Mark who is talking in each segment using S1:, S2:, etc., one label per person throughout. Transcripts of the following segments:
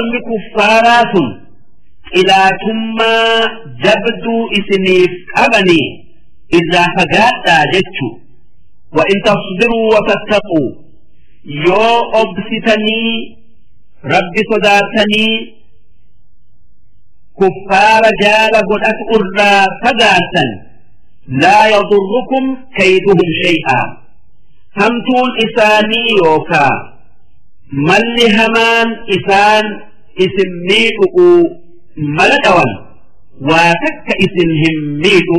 S1: Ormi kuffaaraa sun xilaatummaa jabduu isiniif qabanii irraa fagaadhaa jechu. Wa in tasbiruu wa tattaquu, yoo obsitanii Rabbi sodaatanii kuffaara jaala godhatu irraa fagaattan, laa yadurrukum kayduhum shay'aa, hamtuun isaanii yookaa malli hamaan isaan isin miidhu'u mala dhawan waa takka isin hin miidhu,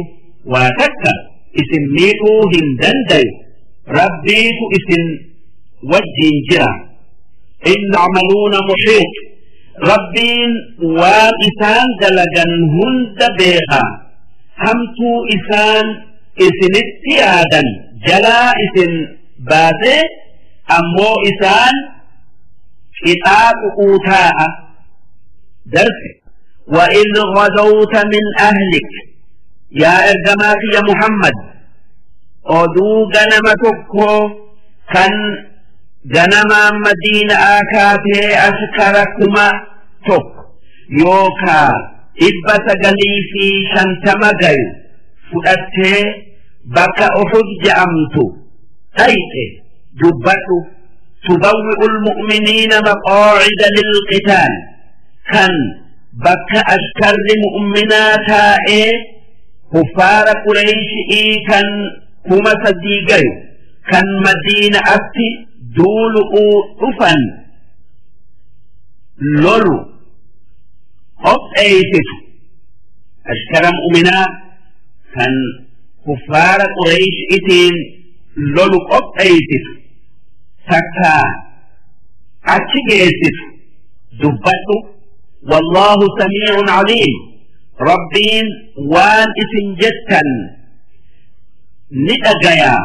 S1: waa takka isin miidhuu hin dandayu. Rabbiitu isin wajjiin jira. In yacmaluuna muxiix, Rabbiin waan isaan dalagan hunda beeka. Hamtuu isaan isinitti yaadan jalaa isin baasee, ammoo isaan qixaaxu'uu taa'a darsi. وإذ غدوت من أهلك، يا إرجماك يا محمد، oduu ganama tokko kan ganamaan Madiina'aa kaatee ashkara 1000 yookaa 950 gayu fudhattee bakka Uhud je'amtu dhayxe dubbadhu. تبوئ المؤمنين مقاعد للقتال، kan bakka ashkarri mu'minaa taa'ee kuffaara Qureyshi'ii kan 3000 gayu kan Madiina'atti duulu'uu dhufan lolu qopheeysitu. Ashkara mu'minaa kan kuffaara Qureyshi'itiin lolu qopheeysitu takkaa achi geessitu dubbadhu. والله سميع عليم، Rabbiin waan isin jettan ni dhagayaa,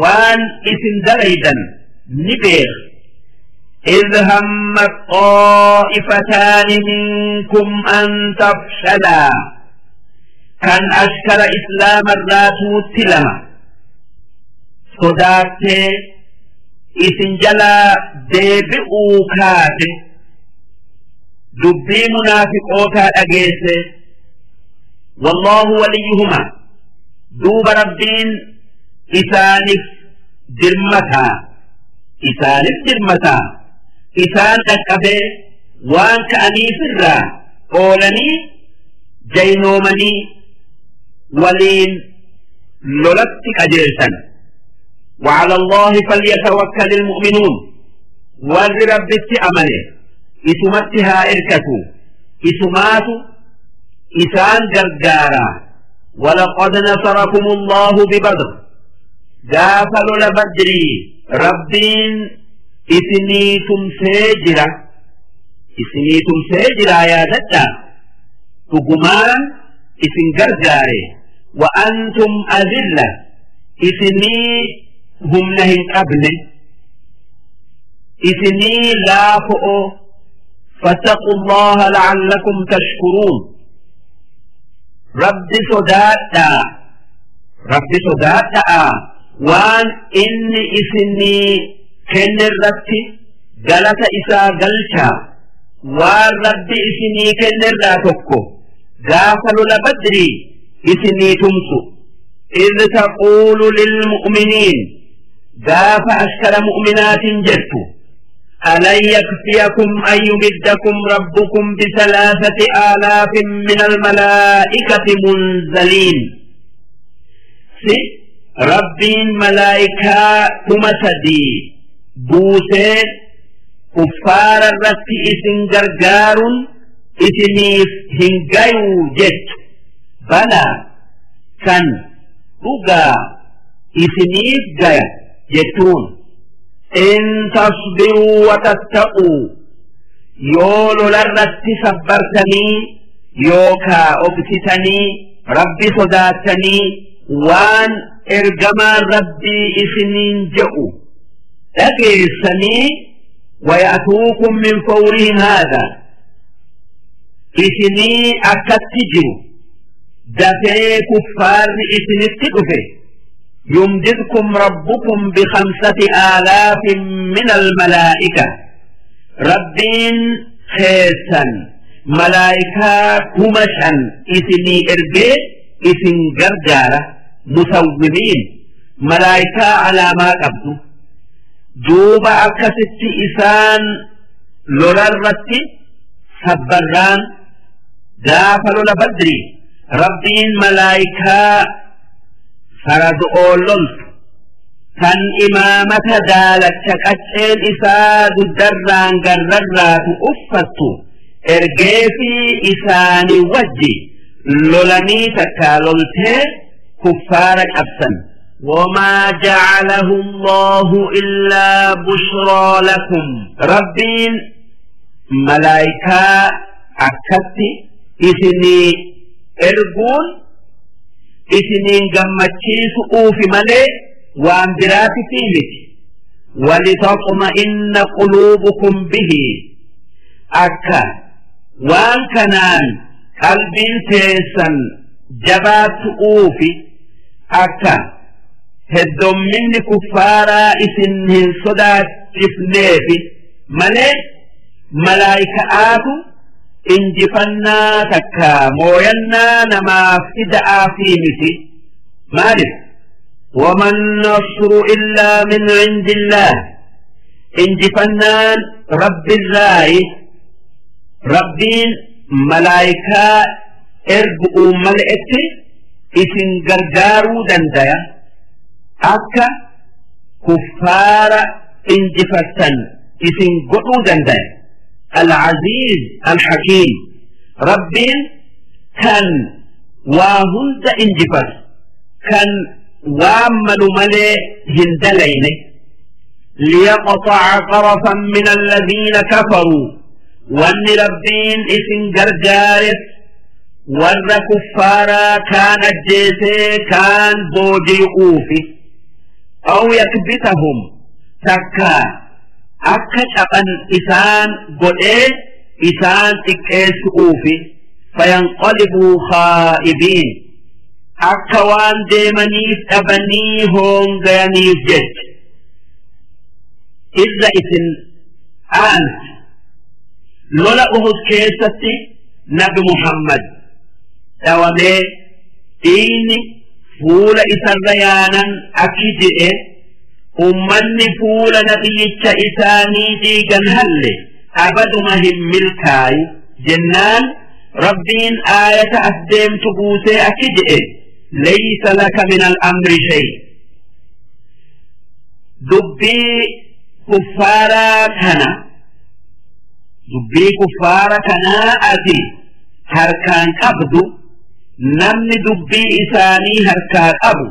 S1: waan isin dalaydan ni beeka. إذ همت طائفتان منكم أن تفشلا، kan ashkara islaama irraa tuutti lama sodaattee isin jalaa deebi'uu kaate dubbii munaafiqootaa dhageesse. والله وليهما، duuba Rabbiin isaanif dirmataa, isaanif dirmataa, isaan dhaqqabee waan ka'aniifirraa oolanii jaynoomanii waliin lolatti qajeelsan. وعلى الله فليتوكل المؤمنون، warri Rabbitti amane isumatti haa irkatu, isumaatu isaan gargaara. ولقد نصركم الله ببدر، gaafa lola Badrii Rabbiin isinii tumsee jira, isinii tumsee jira yaadadha, dhugumaan isin gargaare. وأنتم أذلة، isinii humna hin qabne, isinii laafo'o. فاتقوا الله لعلكم تشكرون، Rabbi sodaadhaa, Rabbi sodaadhaa, waan inni isinii kenne irratti galata isaa galchaa. Waan Rabbi isinii kenne irraa tokko gaafa lola Badrii isinii tumsu. إذ تقول للمؤمنين، gaafa ashkara mu'minaatiin jettu: ألن يكفيكم أن يمدكم ربكم ب3000 من الملائكة منزلين؟ Si Rabbiin malaa'ikaa 3000 buusee kuffaara irratti isin gargaaruun isiniif hin gayuu jettu. Balaa, kan dhugaa isiniif gaya jettuun. إن تصبروا وتتقوا، yoo lolarratti sabbartanii yookaa obsitanii Rabbi sodaatanii waan ergamaan Rabbii isiniin je'u dhageessanii, ويأتوكم من فورهم هذا، isinii akkatti jiru dafee kuffaarri isinitti dhufe, يمددكم ربكم ب5000 من الملائكة، Rabbiin Keessan malaayikaa 5,000 isinii ergee isin gargaara. Musawwimiin, malaayikaa alaamaa qabdu. Duuba akkasitti isaan lolarratti sabbarraan gaafa lola Badri Rabbiin malaayikaa farado'oo loltu kan imaamata daalacha qacceen isaa guddarraan garrarraatu uffattu ergeefi isaanii wajji lolanii takkaa loltee kuffaara cabsan.
S2: وما جعله الله إلا بشرى لكم.
S1: Rabbiin malaayikaa akkatti isinii erguun isiniin gammachiisu'uufi malee waan biraatifi miti. ولتطمئن قلوبكم به, akka waan kanaan qalbiin teessan jabaattu'uufi, akka heddomminni kuffaaraa isin hin sodaachifneefi malee malaayika'aatu injifannaa takka mooyannaa namaaf fida'aafii miti. Maalif?
S2: وما النصر إلا من عند الله.
S1: Injifannaan Rabbi irraayi. Rabbiin malaayikaa ergu'uu mal'etti isin gargaaruu dandaya, akka kuffaara injifattan isin godhuu dandaya. العزيز الحكيم, Rabbiin kan waa hunda injifatu, kan waan malu malee hin dalayne.
S2: ليقطع طرفا من الذين كفروا.
S1: Wanni Rabbiin isin gargaares warra kuffaaraa kaan ajjeesee kaan booji'uufi, أو يكبتهم, takkaa akka caphan isaan godhee isaan xiqqeessu'uufi, فينقلبوا خائبين, akka waan deemaniif dhabanii hoongayaniif jecha irra isin aanti. Lola Uhud keessatti Nabi Muhammad dhawamee dhiigni fuula isarra yaanan akki jedhe: "Ummanni fuula nabiyyicha isaanii dhiigan halle abaduma hin milkaayu." Jennaan Rabbiin aayata as deemtu buusee akki jedhe: ليس لك من الأمر شيء. Dubbii kuffaaraa kana, dubbii kuffaara kanaa ati harkaan qabdu. Namni dubbii isaanii harkaa qabu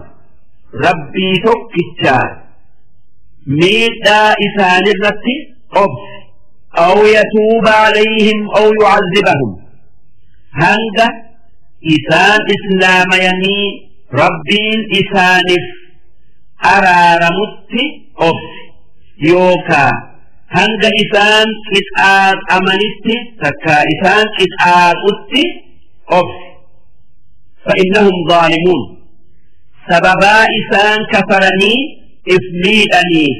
S1: Rabbii tokkichaa. Miidhaa isaanirratti obsi. أو يتوب عليهم أو يعذبهم, hanga isaan islaamayanii Rabbiin isaaniif araaramutti obsi, yookaa hanga isaan qixaaxamanitti takka isaan qixaaxutti obsi. فإنهم ظالمون, sababaa isaan kafaranii if miidhanii.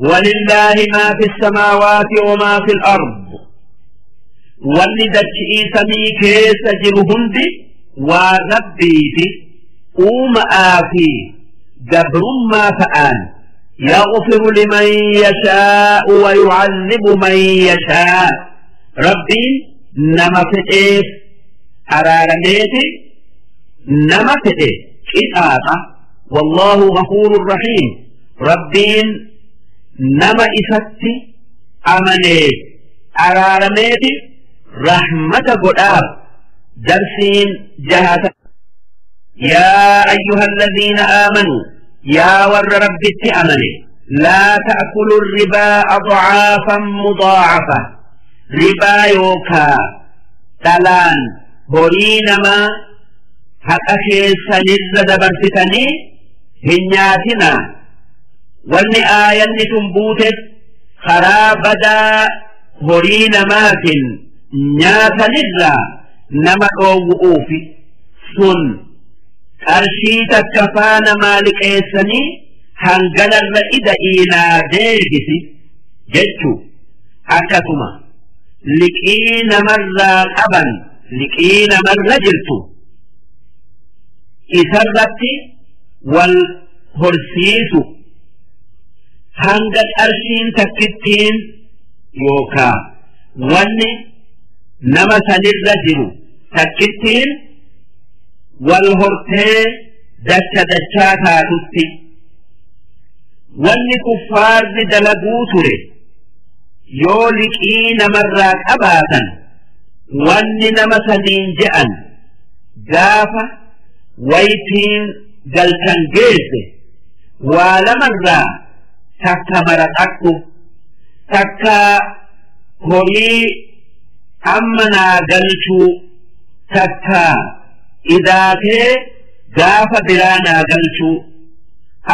S1: ولله ما في السماوات وما في الأرض, wanni dachii samii keessa jiru hundi waa Rabbiiti, uuma'aa fi gabrummaa ta'an. يغفر لمن يشاء ويعذب من يشاء. Rabbiin nama fedheef araarameeti nama fedhe qixaaxa. والله غفور رحيم. Rabbiin nama isatti amaneef araarameeti rahmata godhaaf. Darsiin jahata. يا أيها الذين آمنوا, yaa warra Rabbitti amane, لا تأكلوا الربا أضعافا مضاعفة. Ribaa yookaa dhalaan horii namaa haqa keessanirra dabarsitanii hin nyaatinaa. Wanni aayanni tun buuteef karaa badaa horii namaatiin nyaatanirraa nama dhoowwu'uufi. Sun qarshii takka faana maaliqeessanii hanganarra ida'iinaa deebisi jechuu. Akkasuma Liqii namarraa qaban, liqii namarra jirtu isarratti wal horsiisu, hanga qarshiin takkittiin yookaa wanni nama sanirra jiru takkittiin wal hortee dacha dachaa taatutti. Wanni kuffaarri dalaguu ture, yoo liqii namarraa qabaatan, wanni nama saniin je'an gaafa waytiin galkan geesse waa lamarraa takka maraqadhu, takka horii amma naa galchuu, takka idaatee gaafa biraa naa galchuu.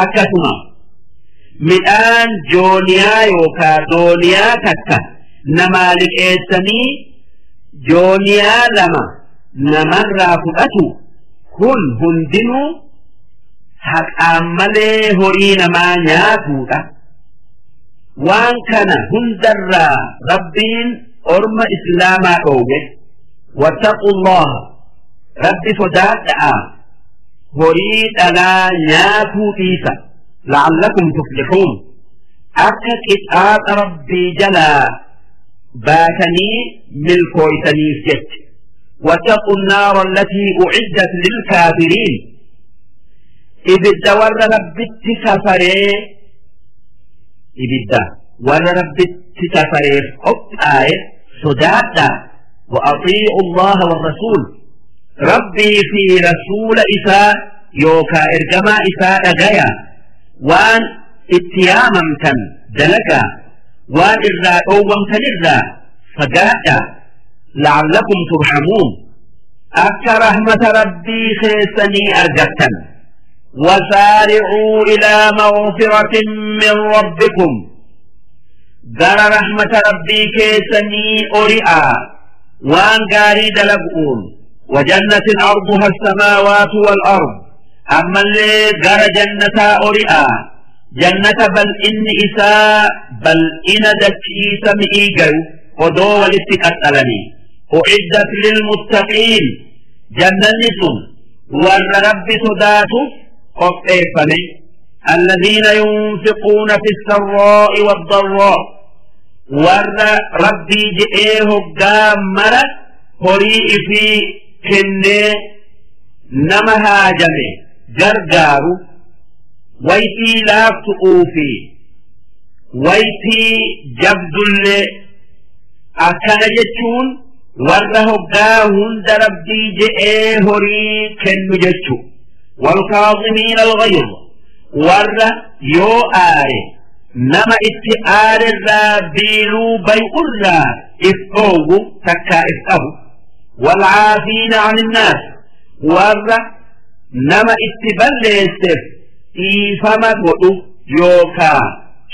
S1: Akkasuma midhaan jooniyaa yookaa dooniyaa takka namaa liqeessanii jooniyaa lama namarraa fudhatu. Kun hundinuu haqaan malee horii namaa nyaatuudha. Waan kana hundarraa Rabbiin orma Islaamaa dhoowwe. واتقوا الله, Rabbi sodaadha'a, horii dhalaa nyaatuu dhiisa, لعلكم تفلحون, akka qixaaxa Rabbii jalaa baatanii milkooytaniif jecha. واتقوا النار التي أعدت للكافرين. Ibidda warra Rabbitti kafaree, ibidda warra Rabbitti kafareef qophaa'e sodaadha. وأطيعوا الله والرسول, Rabbii fi rasuula isaa yookaa ergamaa isaa dhagaya. Waan itti yaamamtan dalagaa, waan irraa dhoowwamtanirraa fagaadha. لعلكم ترحمون, akka rahmata Rabbii keessanii argattan. وسارعوا إلى مغفرة من ربكم, gara rahmata Rabbii keessanii ori'aa waan gaarii dalaguun. وجنة عرضها السماوات والأرض, ammallee gara jannataa ori'aa, jannata bal'inni isaa bal'ina dachii sami'ii gayu odoo walitti qaxxalanii. أعدت للمتقين, jannanni sun warra Rabbi sodaatuuf qopheeffame. الذين ينفقون في السراء والضراء, warra Rabbii je'ee hoggaa mara horii ifii kennee nama haajame gargaaru, waytii laaftu'uu fi waytii jabdullee. Akkana jechuun warra hoggaa hunda Rabbii je'ee horii kennu jechu. والكاظمين الغيظ, warra yoo aare nama itti aarerraa biiluu bay'urraa if dhoowwu takkaa if qabu. والعافين عن الناس, warra nama itti balleesseef dhiifama godhu yookaa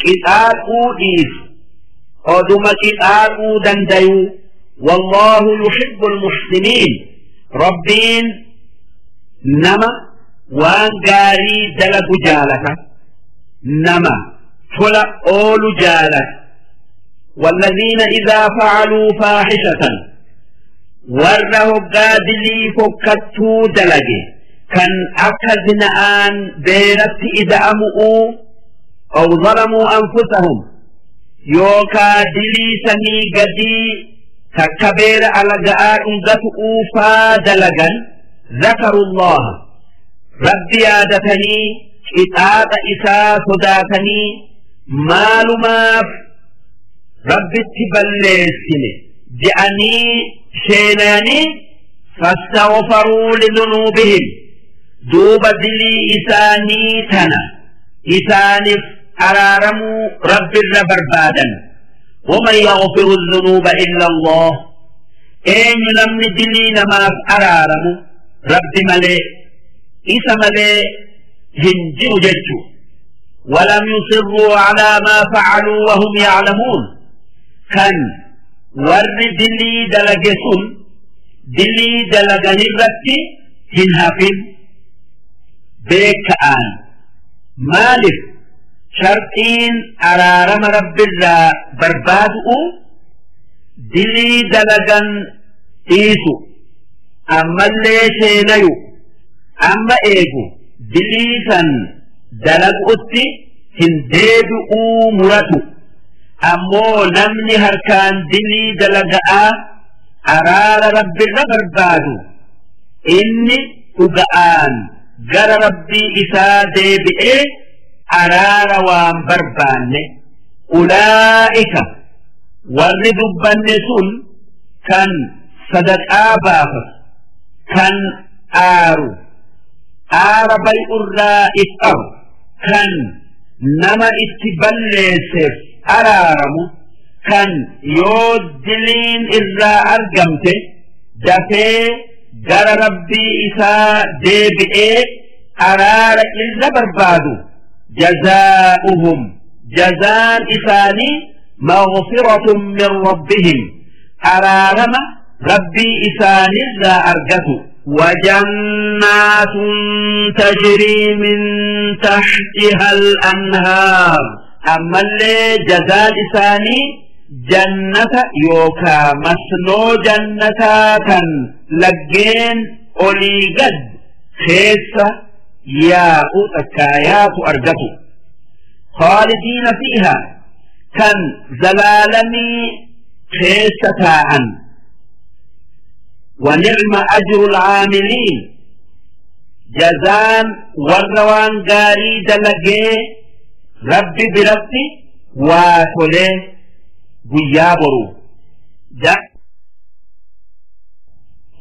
S1: qixaaxuu dhiisu oduma qixaaxuu dandayuu. والله يحب المحسنين, Rabbiin nama waan gaarii dalagu jaalata, nama tola oolu jaalata. والذين إذا فعلوا فاحشة, warra hoggaa dilii fokkattuu dalage kan akka zina'aan beeratti ida'amu'uu, أو ظلموا أنفسهم, yookaa dilii sanii gadii takka beera alaga'aa dhungatu'uu faa dalagan, ذكروا الله, Rabbi yaadatanii qixaaxa isaa sodaatanii, maalumaaf Rabbitti balleessine je'anii sheenayanii, فاستغفروا لذنوبهم, duuba dilii isaanii tana isaaniif araaramuu Rabbirra barbaadan. ومن يغفر الذنوب إلا الله, eenyu namni dilii namaaf araaramu Rabbi malee? Isa malee hin jiru jechu. ولم يصروا على ما فعلوا وهم يعلمون, kan warri dilii dalage sun dilii dalaganirratti hin hafin beeka'aan. Maaliif? Sharxiin araarama Rabbirraa barbaadu'u
S2: Dilii dalagan dhiisu, ammallee sheenayu, amma eegu dilii san dalagutti hin deebi'uu muratu. Ammoo namni harkaan dilii dalaga'aa araara Rabbirra barbaadu, inni dhuga'aan gara Rabbii isaa deebi'ee araara waan barbaanne. Ulaa'ika, warri dubbanne sun, kan sadaqaa baafatu, kan aaru, aara bay'urraa if qabu, kan nama itti balleesseef araaramu, kan yoo diliin irraa argamte dafee gara Rabbii isaa deebi'ee araara irra barbaadu, jazaa'uhum, jazaan isaanii, maghfiratun min rabbihim, araarama Rabbii isaanirraa argatu. وجنات تجري من تحتها الأنهار. أما اللي جزاء إساني جنة يوكا مسنو جنة كان لجين أولي قد خيس ياء تكايات أرجته، خالدين فيها، كان زلالمي خيس تاء. ونعم أجر العاملين، جزان وروان غاري دلقي ربي بربي واتولي قيابرو.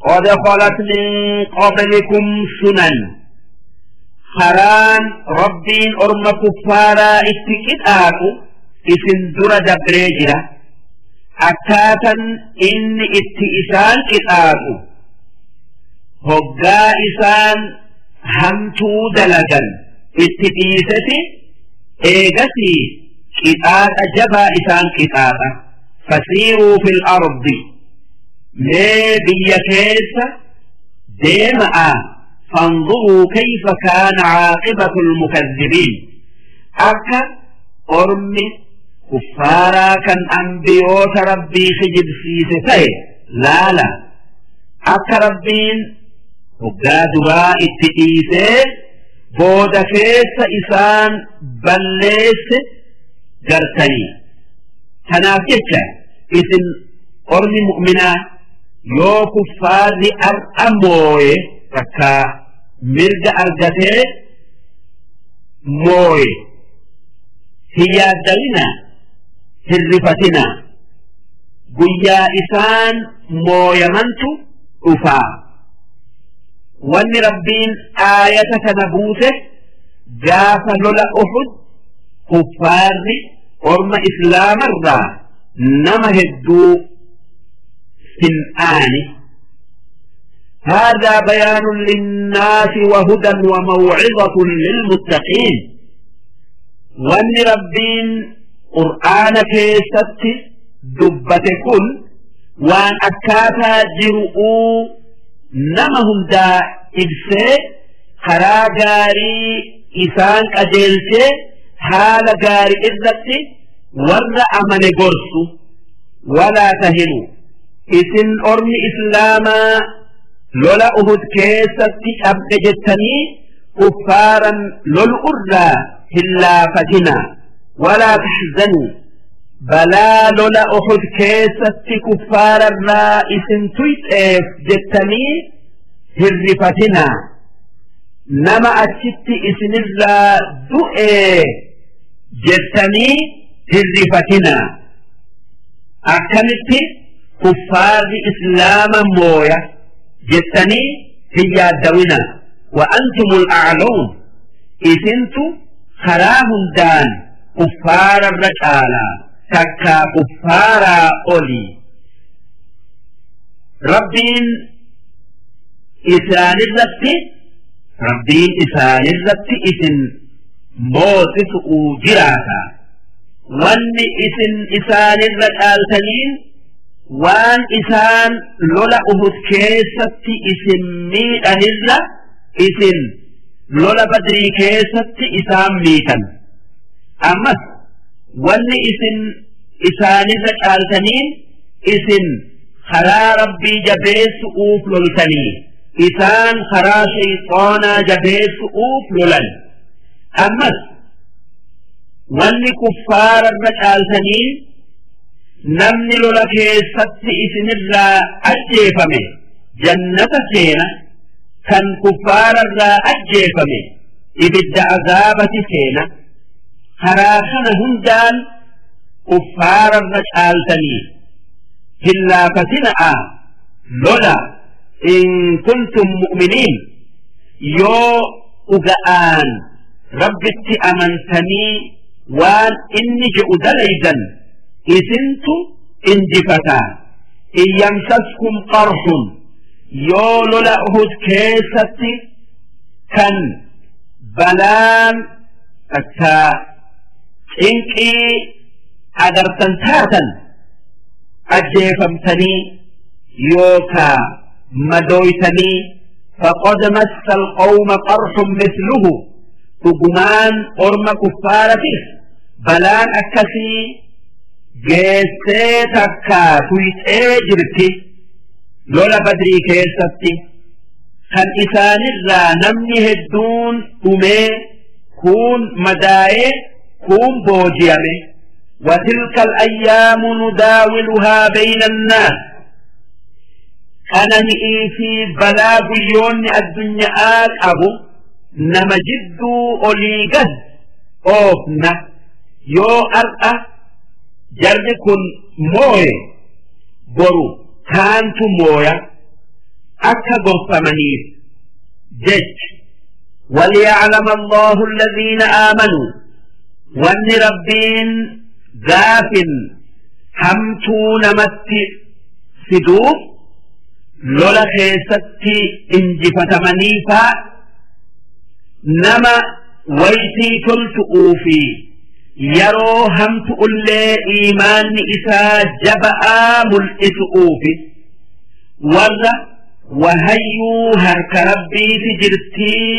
S2: قد خلت من قبلكم سنن، خران ربين أرم كفارا اتكتاكو إسن در دبريجرا. Akkaataan inni itti isaan qixaaxu hoggaa isaan hamtuu dalagan itti dhiiseti, eegasii qixaaxa jabaa isaan qixaaxa. فسيروا في الأرض، mee biyya keessa deema'a، فانظروا كيف كان عاقبة المكذبين، akka ormi kuffaaraa kan ambiyoota Rabbii kijibsiise ta'e laala. Akka Rabbiin hoggaa duraa itti dhiisee booda keessa isaan balleesse gartanii. Kanaaf jecha isin ormi mu'minaa yoo kuffaarri ar'a mooye, takkaa mirga argatee mooye, hin yaaddawinaa, hin rifatinaa. Guyyaa isaan mooyamantu dhufaa. Wanni Rabbiin aayata kana buuse gaafa lola Uhud kuffaarri orma islaamarraa nama hedduu fin'aani. هذا بيان للناس وهدى وموعظة للمتقين. وان ربين قرآن كيست دبت كن وان أكاتا جرؤوا نمهم دا إبسي karaa gaarii isaan qajeelchee haala gaarii irratti warra amane gorsu. ولا تهنوا، isin ormi islaamaa lola Uhud keessatti cabde jettanii kuffaaran lolu irraa hin laafatinaa. ولا تحزنوا، balaa lola Uhud keessatti kuffaararraa isin tuyxeef jettanii hin rifatinaa. Nama achitti isinirraa du'ee jettanii hin rifatinaa. Akkamitti kuffaarri islaama mooya jettanii hin yaaddawinaa. وأنتم الأعلون، isintu karaa hundaan kuffaararra caalaa, takkaa kuffaaraa olii. Rabbiin isaanirratti isin moosisu'uu jiraata. Wanni isin isaanirra caaltaniin waan isaan lola Uhud keessatti isin miidhanirra isin lola Badrii keessatti isaan miitan. Ammas wanni isin isaanirra caaltaniin
S1: Isin karaa Rabbii jabeessu'uuf loltanii, isaan karaa shayxaanaa jabeessu'uuf lolan. Ammas wanni kuffaararra caaltanii, namni lola keessatti isinirraa ajjeefame jannata seena, kan kuffaararraa ajjeefame ibidda azaabati seena. Karaa kana hundaan kuffaararra caaltanii hin laafatina'a, lola, in kuntum mu'miniin, yoo dhuga'aan Rabbitti amantanii waan inni je'u dalaydan, isintu injifataa. In yamsaskum qarhun, yoo lola Uhud keessatti kan balaan akka cinqii agartan taatan, ajjeefamtanii yookaa madooytanii, faqad massa alqawma qarhun misluhu, dhugumaan orma kuffaaratif balaan akkasii geessee takkaa tuyxee jirti. Lola Badrii keessatti kan isaanirraa namni hedduun dhumee, kuun madaa'ee, kuun booji'ame. وتلك الأيام نداولها بين الناس، qanani'ii fi balaa guyyoonni addunyaa qabu nama jidduu olii gad oofna. Yoo ar'a jarri kun mooye, boru kaantu mooya, akka gorfamaniif jecha. وليعلم الله الذين آمنوا، wanni Rabbiin gaafin hamtuu namatti fiduuf lola keessatti injifatamanii faa, nama waytii toltu'uu fi yeroo hamtu'ullee iimaanni isaa jaba'aa mul'isu'uufi, warra wahayyuu harka Rabbiiti jirtii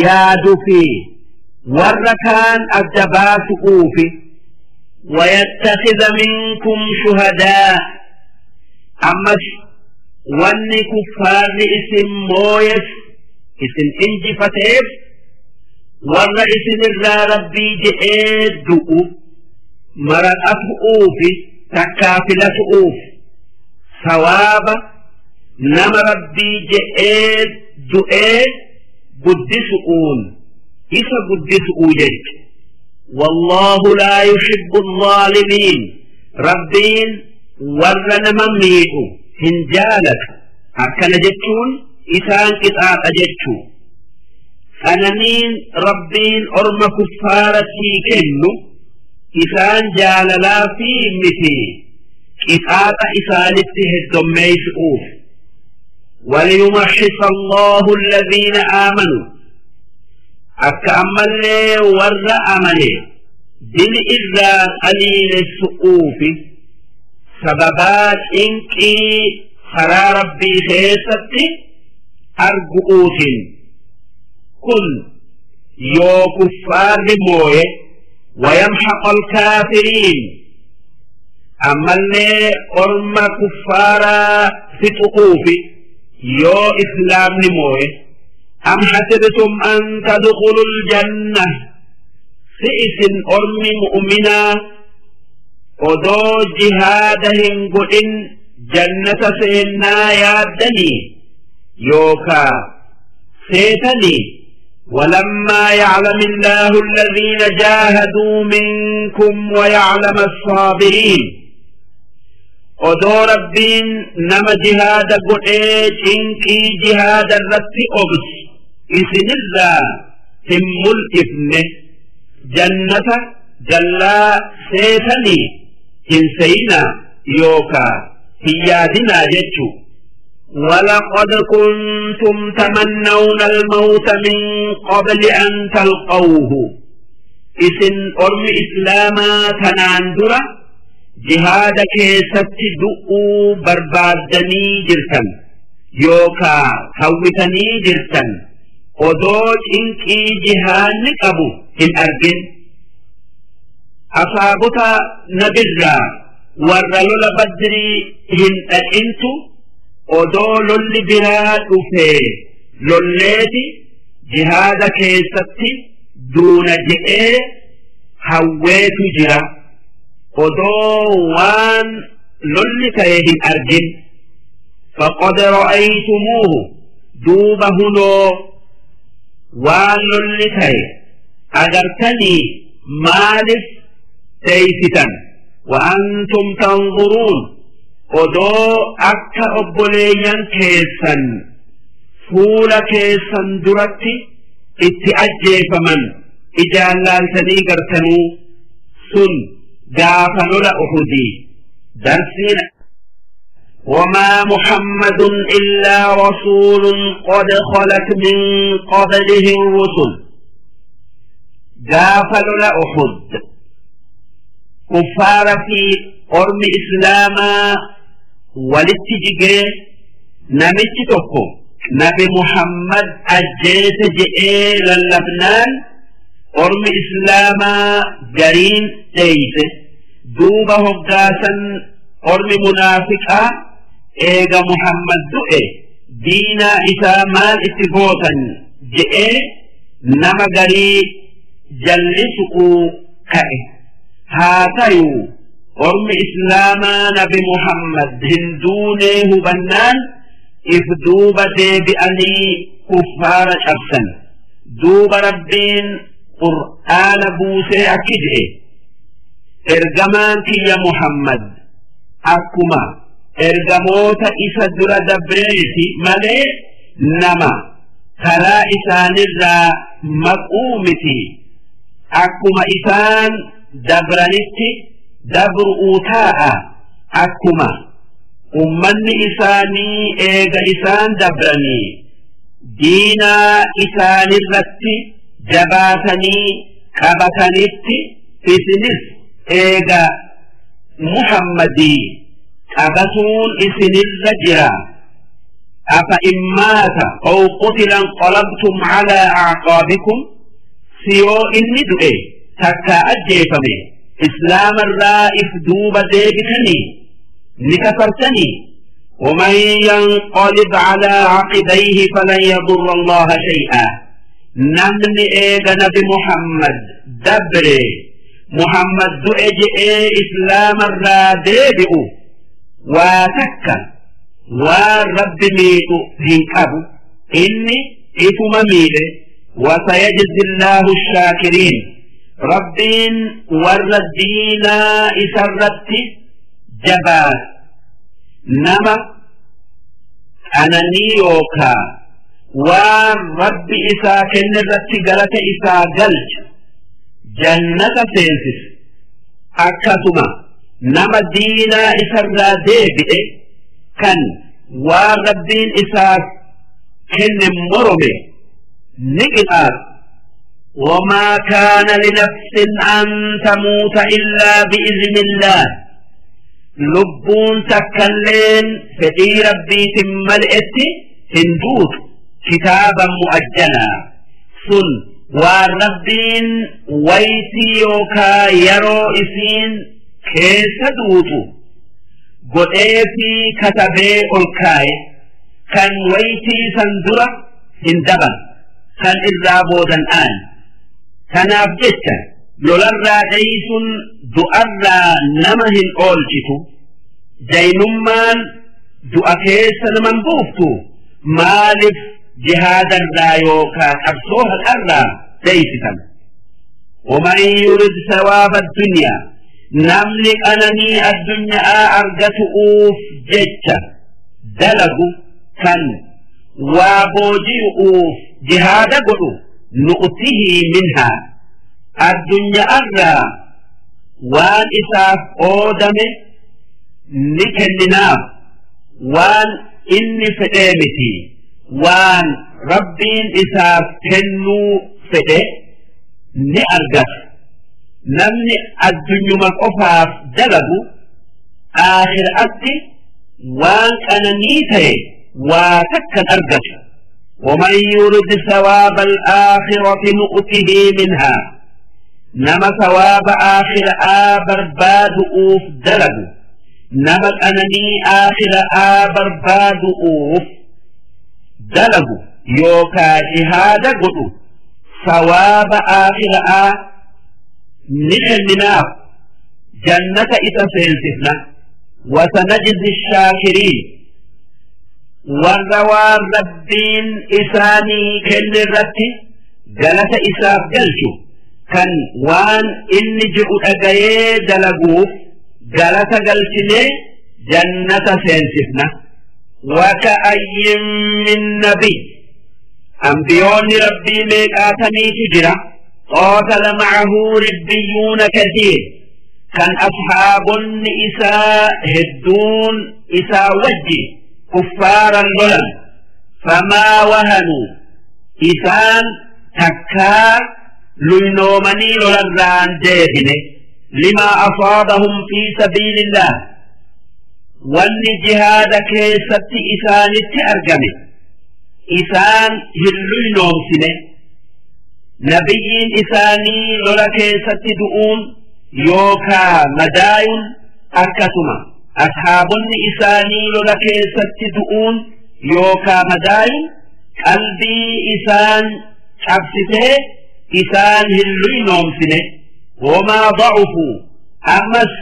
S1: yaadu fi warra kaan adda baasu'uufi. ويتخذ منكم شهداء، ammas wanni kuffaarri isin mooyes isin injifateef warra isinirraa Rabbii je'ee du'u maraqatu'uufi takkaa filatu'uuf, sawaaba nama Rabbii je'ee du'ee guddisu'uun isa guddisu'uu jecha. والله لا يحب الظالمين، Rabbiin warra nama miidhu hin jaalatu. Akkana jechuun isaan qixaaxa jechuu. Qananiin Rabbiin orma kuffaaratii kennu isaan jaalalaa fi miti, qixaaxa isaanitti heddommeeysu'uuf. وليمحص الله الذين آمنوا، akka ammallee warra amane dili irraa qaliilessu'uufi, sababaa cinqii karaa Rabbii keessatti argu'uutin. Kun yoo kuffaarri mooye. ويمحق الكافرين، ammallee orma kuffaaraa fixu'uufi yoo islaamni mooye. أم حسبتم أن تدخلوا الجنة، si isin ormi mu'minaa odoo jihaada hin godhin jannata seennaa yaaddanii yookaa seetanii, ولما يعلم الله الذين جاهدوا منكم ويعلم الصابرين، odoo Rabbiin nama jihaada godhee cinqii jihaada irratti obsu isinirraa hin mul'ifne jannata jallaa seetanii hin seyinaa yookaa hin yaadinaa jechuu. ولقد كنتم تمنون الموت من قبل أن تلقوه، isin ormi islaamaa tanaan dura jihaada keessatti du'uu barbaaddanii jirtan yookaa hawwitanii jirtan odoo cinqii jihaanni qabu hin argin. Asaabota nabirraa Warra lola Badrii hin dhaqintu odoo lolli biraa dhufee lolleeti jihaada keessatti duuna je'ee hawweetu jira, odoo waan lolli ta'e hin argin. Faqad ra'aytumuuhu, duuba hunoo waan lolli ta'e agartanii, maalif teeysitan? Wa antum tanzuruun, odoo akka obboleeyyan keessan fuula keessan duratti itti ajjeefaman ijaan laaltanii gartanuu. Sun gaafa lola Uhudii darsiin. وما محمد إلا رسول قد خلت من قبله الرسل. Gaafa lola Uhud kuffaara fi ormi islaamaa walitti jigee, namichi tokko Nabi Muhammad ajjeese je'ee lallabnaan, ormi islaamaa gariin dheeyse. Duuba hoggaasan ormi munaafiqaa, eega Muhammad du'e diinaa isaa maal itti gootan je'ee nama garii jallisu'uu ka'e. Haa tayuu ormi islaamaa Nabi Muhammad hin duunee hubannaan if duuba deebi'anii kuffaara cabsan. Duuba Rabbiin Qur'aana buusee akki je'e: ergamaan kiyya Muhammad akkuma ergamoota isa dura dabreeti malee nama karaa isaanirraa maquu miti. Akkuma isaan dabranitti dabru'uu taa'a. Akkuma ummanni isaanii eega isaan dabranii diinaa isaanirratti jabaatanii qabatanitti, isinis eega Muhammadii qabatuun isinirra jira. أفإن مات أو قتل انقلبتم على أعقابكم. Si yoo inni du'e takka ajjeefame islaamarraa if duuba deebitanii ni kafartanii? ومن ينقلب على عقبيه فلن يضر الله شيئا. Namni eega Nabi Muhammad dabre, Muhammad du'e je'ee islaamarraa deebi'u, waa takka waan Rabbi miidhu hin qabu, inni ifuma miidhe. وسيجزي الله الشاكرين. Rabbiin warra diinaa isarratti jabaa nama qananii yookaa waan Rabbi isaa kenne irratti galata isaa galcha jannata seensisa. Akkasuma nama diinaa isarraa deebi'e kan waan Rabbiin isaaf kenne morome ni qixaaxa. وما كان لنفس أن تموت إلا بإذن الله. Lubbuun takkalleen fedhii Rabbiitin mal'etti hin duutu. كتابا مؤجلا, sun waan Rabbiin waytii yookaa yeroo isiin keessa duutu godhee fi katabee ol kaaye, kan waytii san dura hin daban, kan irraa boodan aan. Kanaaf jecha lolarraa dheeysun du'arraa nama hin oolchitu. Jaynummaan du'a keessa naman buuftu. Maaliif jihaadarraa yookaa qabsoo haqarraa dheeysitan? ومن يرد ثواب الدنيا, namni qananii addunyaa argatu'uuf jecha dalagu, kan waa booji'uuf jihaada godhu, نؤته منها, addunyaarraa waan isaaf oodame ni kenninaaf. Waan inni fedhee miti, waan Rabbiin isaaf kennuu fedhe ni argata. Namni addunyuma qofaaf dalagu aakhiraatti waan qananii ta'e waa takkan argatu. ومن يرد ثواب الآخرة نؤته منها. Nama sawaaba aakhiraa barbaadu'uuf dalagu Nama qananii aakhira'aa barbaadu'uuf dalagu yookaa jihaada godhu sawaaba aakhira'aa ni kenninaaf, jannata isa seensifna. Wasanajzi shaakiriin, warra waan Rabbiin isaanii kenne irratti galata isaaf galchu, kan waan inni jedhu dhagayee dalaguuf galata galchinee jannata seensifna. Waka'ayyin min nabiy, ambiyoonni Rabbii meeqaatamiitu jira, qaatala ma'ahu ribbiyuuna kasiir, kan ashaabonni isaa hedduun isaa wajji kuffaaran lolan. Famaa wahanuu, isaan takkaa luynoomanii lolarraan deebine. Limaa asaabahum fi sabiilillah, wanni jihaada keessatti isaanitti argame isaan hin luynoomsine. Nabiyyiin isaanii lola keessatti du'uun yookaa madaayuun, akkasuma ashaabonni isaanii lola keessatti du'uun yookaa madaayuun qalbii isaan cabsitee isaan hin luynoomsine. Wamaa da'ufuu, ammas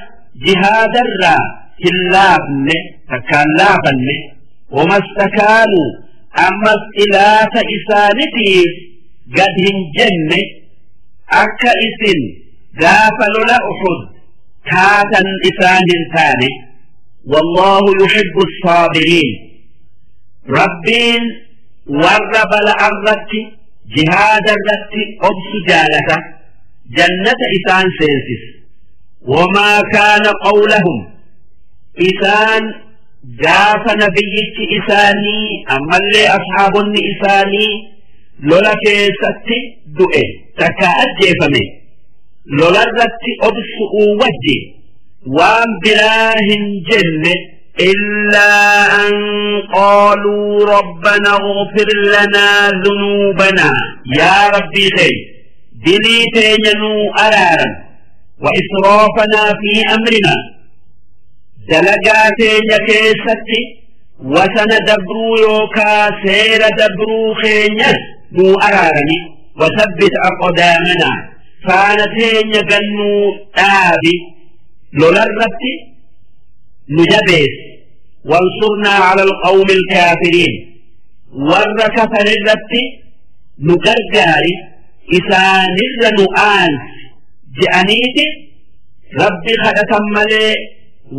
S1: jihaadarraa hin laafne, takkaan laafanne. Wama stakaanuu, ammas ilaata isaanitiif gad hin jenne, akka isin gaafa lola Uhud taatan isaan hin taane. Wallaahu yuhibbu saabiriin, Rabbiin warra bala'arratti jihaada irratti obsu jaalata, jannata isaan seensisa. Wamaa kaana qawlahum, isaan gaafa nabiyyichi isaanii ammallee ashaabonni isaanii lola keessatti du'e takka ajjeefame lolarratti obsu'uu wajji waan biraa hin jenne, إلا أن قالوا ربنا اغفر لنا ذنوبنا، يا ربي خير دلي تينو أرارا، وإسرافنا في أمرنا، dalagaa teenya keessatti wasana dabruu yookaa seera dabruu keenyas nuu araarami. Wasabbit aqdaamanaa, faana teenya gannuu dhaabi, lolarratti nu jabeessi. Wansurnaa ala alqawmi alkaafiriin, warra kafarirratti nu gargaari, isaanirra nu aansi je'aniiti Rabbi kadhatan malee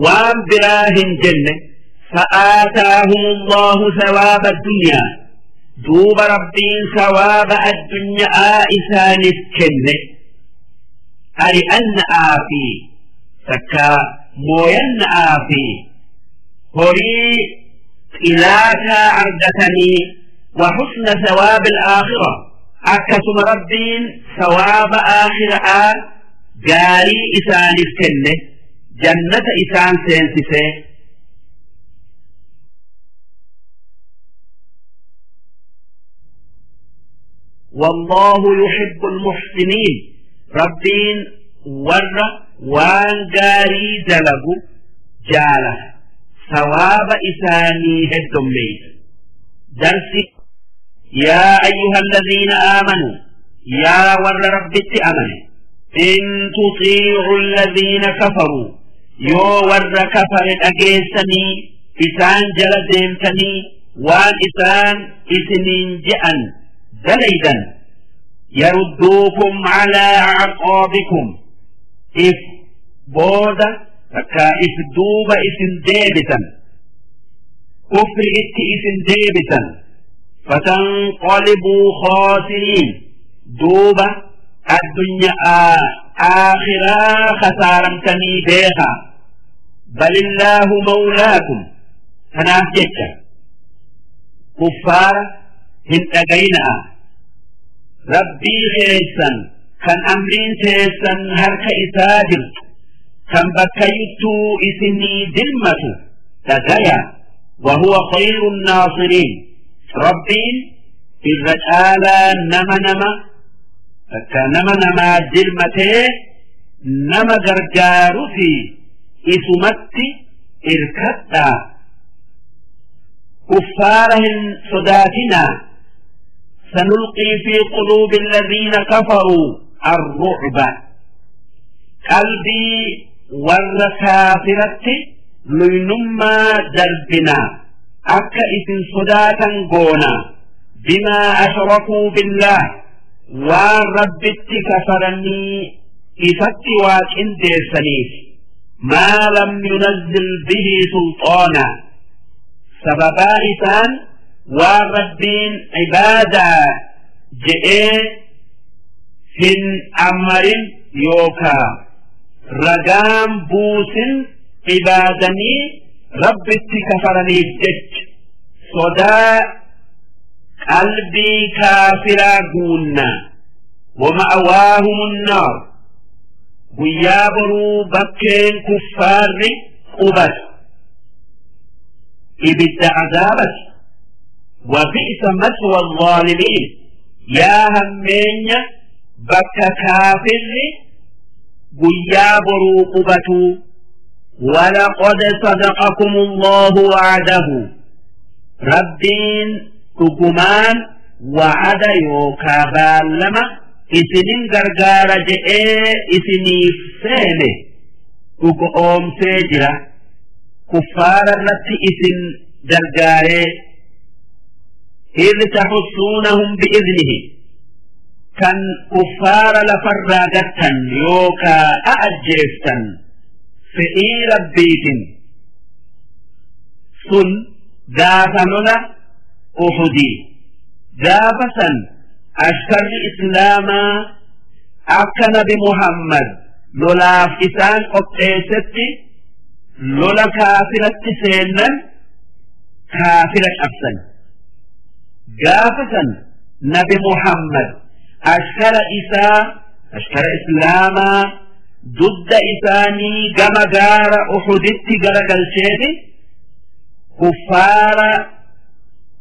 S1: waan biraa hin jenne. فآتاهم الله ثواب الدنيا، دوب ربين ثواب الدنيا إسانف كنه، أرئن آفي تكا موين آفي هري إلاتا أرجتني، وحسن ثواب الآخرة، أكسم ربين ثواب آخرة جاري إسانف كنه، جنة إسان سينسسه. والله يحب المحسنين، ربين ور وان جاري دلقو جاله، ثواب إساني هدمي. درس يا أيها الذين آمنوا، يا ور ربت أمن، إن تطيعوا الذين كفروا، يو ور كفر أجيسني إسان جل ديمتني وان إسان إسنين جأن دليدا، يردوكم على أعقابكم، إف بودا فكا إف دوبا إسن ديبتا، كفر إت إسن ديبتا، فتنقلبوا خاسرين، دوبا الدنيا آخرا خسارمتني بيها. بل الله مولاكم، تناف جتا كفار hin dhagayina'a, Rabbii keessan kan amriin teessan harka isaa jirtu, kan bakkayyuttuu isinii dirmatu dhagaya. وهو خير الناصرين، ربين irra caalaa nama nama takka nama namaa dirmatee nama gargaaru fi isumatti Irkadhaa, kuffaara hin sodaatinaa. Sanulqii fi quluubi alladhiina kafaruu arrucba, qalbii warra kaafiratti luynummaa darbinaa, akka isin sodaatan goonaa. Bimaa ashrakuu billaah, waan Rabbitti kafaranii isatti waa qindeessaniif. Maa lam yunazzil bihi sulxaana, sababaa isaan waan Rabbiin cibaadaa je'ee hin ammarin yookaa ragaan buusin cibaadanii Rabbitti kafaraniif jecha sodaa qalbii kaafiraa guunna. Wama'awaahum annaar, guyyaa boruu bakkeen kuffaarri qubatu ibidda azaabati. Wabi'sa maswa alzaalimiin, yaa hammeenya bakka kaafirri guyyaa boruu qubatu. ولقد صدقكم الله وعده، ربين dhugumaan wa'ada yookaa baallama isinin gargaara je'ee isiniif seene dhugo oomsee jira, kuffaara irratti isin gargaaree. إذ تحسونهم بإذنه، kan kuffaara lafarraa gattan yookaa a'ajjeeftan fedhii Rabbiitin, sun gaafa lola Uhudii. Gaafa san ashkarri islaamaa akka Nabi Muhammad lolaaf isaan qopheessetti lola kaafiratti seennan kaafira cabsan. Gaafa san Nabi Muhammad ashkara isaa, ashkara islaamaa, dudda isaanii gama gaara Uhuditti garagalcheeti kuffaara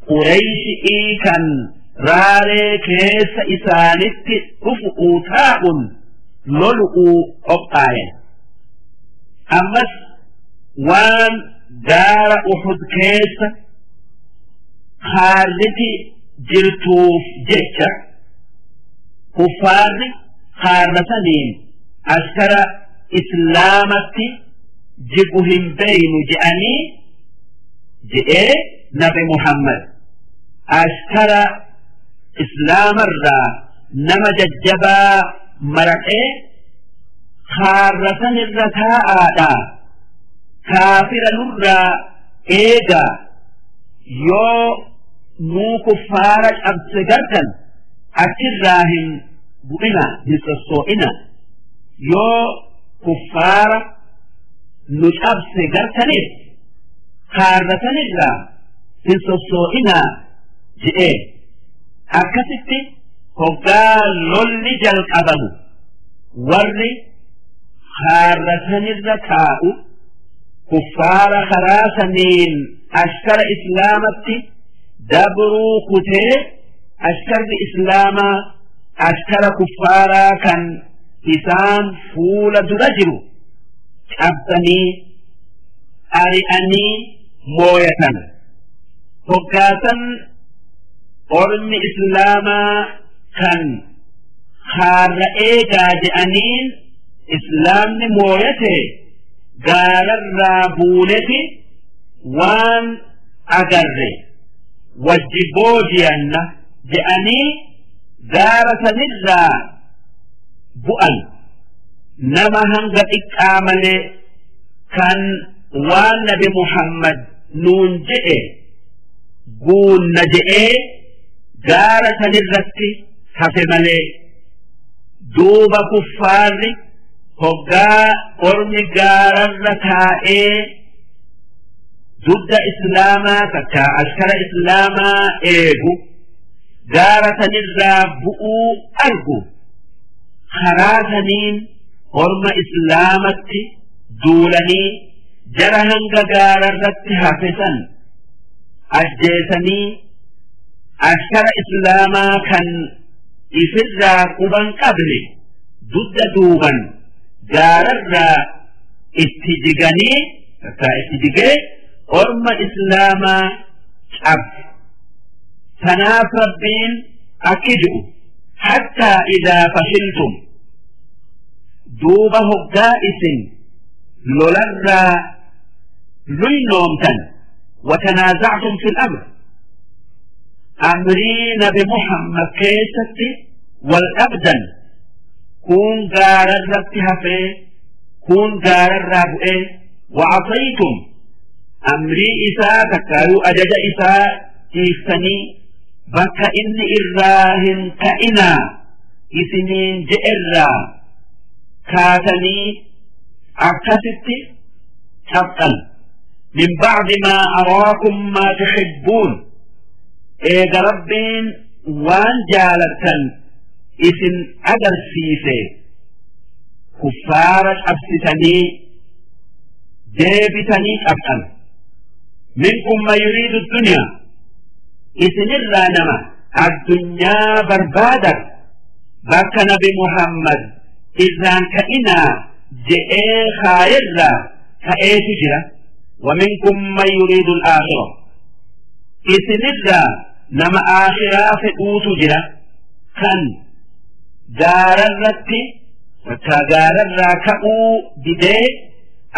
S1: Qureyshi'ii kan raaree keessa isaanitti dhufu'uu taa'un lolu'uu qophaayan. Ammas waan gaara Uhud keessa haarriti jirtuuf jecha kuffaarri haarra saniin ashkara islaamatti jigu hin beynu je'anii je'ee Nabi Muhammad ashkara islaamarraa nama jajjabaa maraqee, haarra sanirra taa'aadha, kaafira nurraa eegaa, yoo nuu kuffaara cabse gartan achirraa hin bu'ina, hin sossoo'ina, yoo kuffaara nu cabse gartaniif haarra sanirraa hin sossoo'inaa je'ee. Akkasitti hoggaa lolli jalqabamu warri haarra sanirra taa'u kuffaara karaa saniin ashkara islaamatti dabruu kutee, ashkarri islaamaa ashkara kuffaaraa kan isaan fuula dura jiru cabsanii ari'anii mooyatan. Hoggaasan ormi islaamaa kan haarra eegaa je'aniin islaamni mooyate gaararraa buuneti waan agarre wajji booji'anna je'anii gaara sanirraa bu'an, nama hanga xiqqaa malee kan waan Nabi Muhammad nuun je'e guunna je'ee gaara sanirratti hafe malee. Duuba kuffaarri hoggaa ormi gaararra taa'ee dugda islaamaa takka ashkara islaamaa eegu gaara sanirraa bu'uu argu, karaa saniin orma islaamatti duulanii jara hanga gaararratti hafe san ajjeesanii, ashkara islaamaa kan ifirraa quban qabne dugda duuban gaararraa itti jiganii Takkaa itti jigee orma islaamaa cabse. Tanaaf Rabbiin akki ji'u: hattaa idaa fashiltum, duuba hoggaa isin lolarraa luynoomtan, watanaaza'tum fil amr, amrii Nabi Muhammad keessatti wal dhabdan, kun gaararratti hafee kun gaararraa bu'ee, wa'asaytum, amrii isaa takkaayuu ajaja isaa dhiiftanii bakka inni irraa hin ka'inaa isiniin je'erraa kaatanii akkasitti cabxan. Min ba'di maa araakum maa tuhibbuun, eega Rabbiin waan jaalattan isin agarsiise, kuffaara cabsitanii deebitanii cabxan. Minkum man yuriidu dunyaa, isinirraa nama addunyaa barbaadan bakka Nabi Muhammad irraan ka'inaa je'ee kaayerraa ka'eetu jira. ومنكم من يريد الآخرة، isinirraa nama aakhiraa fedhuutu jira kan gaararratti takka gaararraa ka'uu didee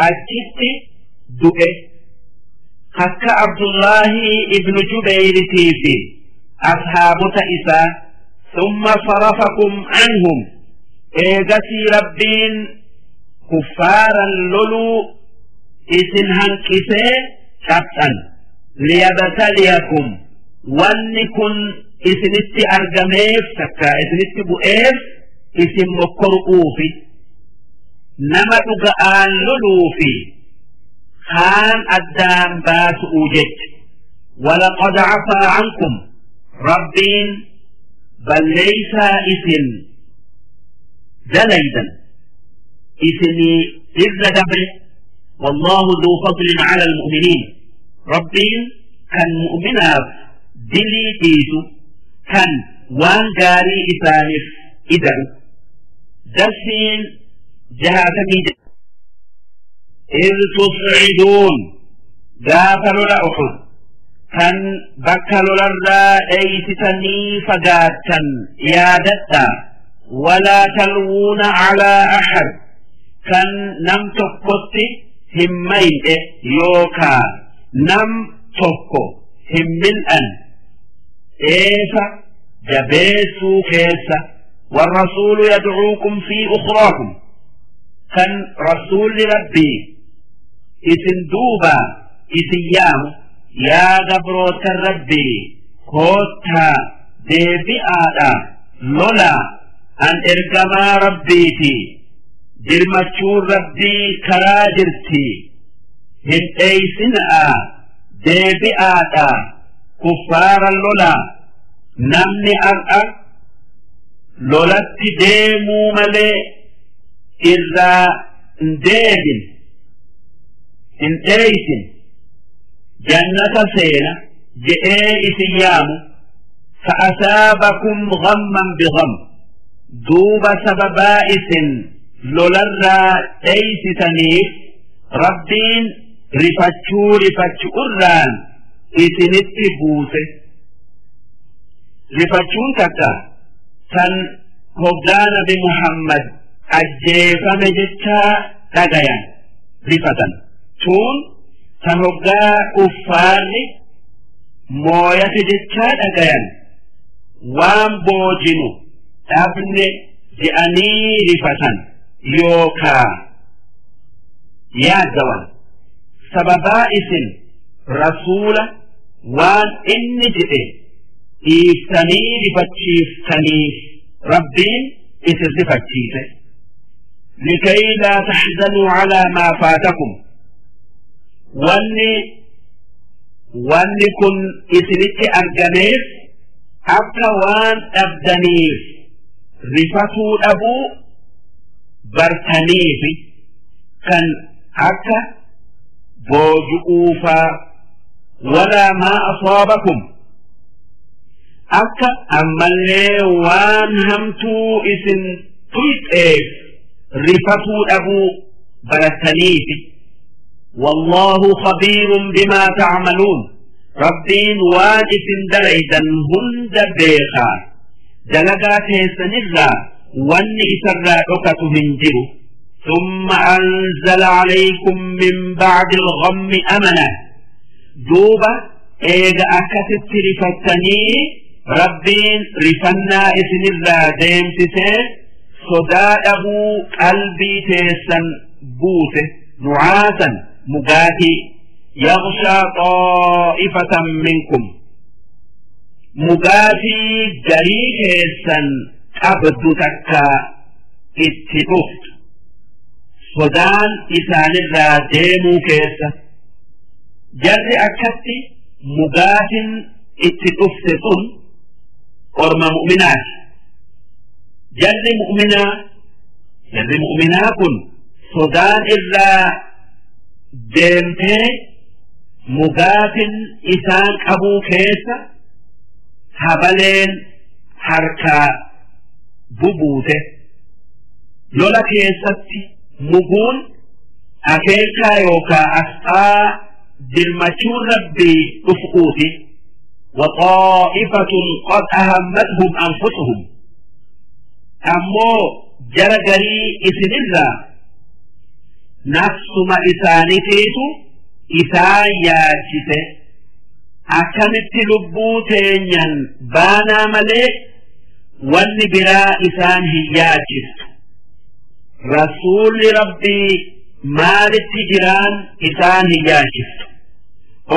S1: achitti du'e, akka Abdullaahi ibnu Jubeyritii fi ashaabota isaa. Summa sarafakum anhum, eegasii Rabbiin kuffaaran loluu isin hanqisee cabxan. Liyabtaliyakum, wanni kun isinitti argameef takka isinitti bu'eef isin mokkoru'uufi, nama dhuga'aan loluufi kaan addaan baasu'uu jecha. Walaqad cafaa cankum, Rabbiin balleeysaa isin dalaydan isinii irra dabre. والله ذو فضل على المؤمنين، ربين كان مؤمناف دلي ديسو كان وان غاري إسانف إدعو. درسين جهاتمي: إذ تصعدون، gaafa lola Uhud kan bakka lolarraa dheeysitanii fagaattan yaadadha. ولا تلوون على أحد، kan nam tokkotti hin mayne yookaa nam tokko hin mil'an eefa jabeessuu keessa. والرسول يدعوكم في أخراكم، كان رسول ربي isin duuba isin yaamu, yaa gabroota Rabbii, koottaa deebi'aadha lola, an ergamaa Rabbiiti, dirmachuun Rabbii karaa jirti, hin dheeysina'a, deebi'aadha kuffaara lola. Namni ar'a lolatti deemuu malee irraa hin deebin, hin dheeysin, jannata seena je'ee isin yaamu. فأثابكم غما بغم، duuba sababaa isin lolarraa dheeysitaniif Rabbiin rifachuu rifachuurraan isinitti buuse. Rifachuun takka tan hoggaa Nabi Muhammad ajjeefame jechaa dhagayan rifatan, tun tan hoggaa kuffaarri mooyate jechaa dhagayan waan boojinu dhabne je'anii rifatan yookaa yaaddawan. Sababaa isin rasuula waan inni jedhe dhiiftanii rifachiiftaniif Rabbiin isin rifachiise. لكي لا تحزنوا على ما فاتكم، wanni kun isinitti argameef akka waan dhabdaniif rifatuu dhabuu bartaniifi, kan akka booju'uufaa. ولا ما أصابكم، akka ammallee waan hamtuu isin tuyxeef rifatuu dhabuu barataniifi. والله خبير بما تعملون ربين واجف دليدا هند بيخا دلقا تيسنرا وان إسرا هنجر ثم أنزل عليكم من بعد الغم أمنا دوبا إيغا أكست رفتني ربين رفنا إسنرا ديمسسين صداءه قلبي تيسن بوته نعاسا مجاهي يغشى طائفة منكم مجاهي جريحا أبدو تكا اتفقت صدان إسان الراديمو كيسا جري أكتي مجاهي اتفقتون أرم مؤمنات جري مؤمنا جري مؤمناكن صدان إلا deemtee mugaatin isaan qabuu keessa habaleen harkaa bubuute lola keessatti muguun akeekaa yookaa asxaa dirmachuun rabbii dhufuuti وطائفة قد أهمتهم أنفسهم أمو جرجري إسن الله nafsuma isaaniitiitu isaan yaachise akkamitti lubbuu teenyan baanaa malee wanni biraa isaan hin yaachistu rasuulli rabbii maalitti jiraan isaan hin yaachistu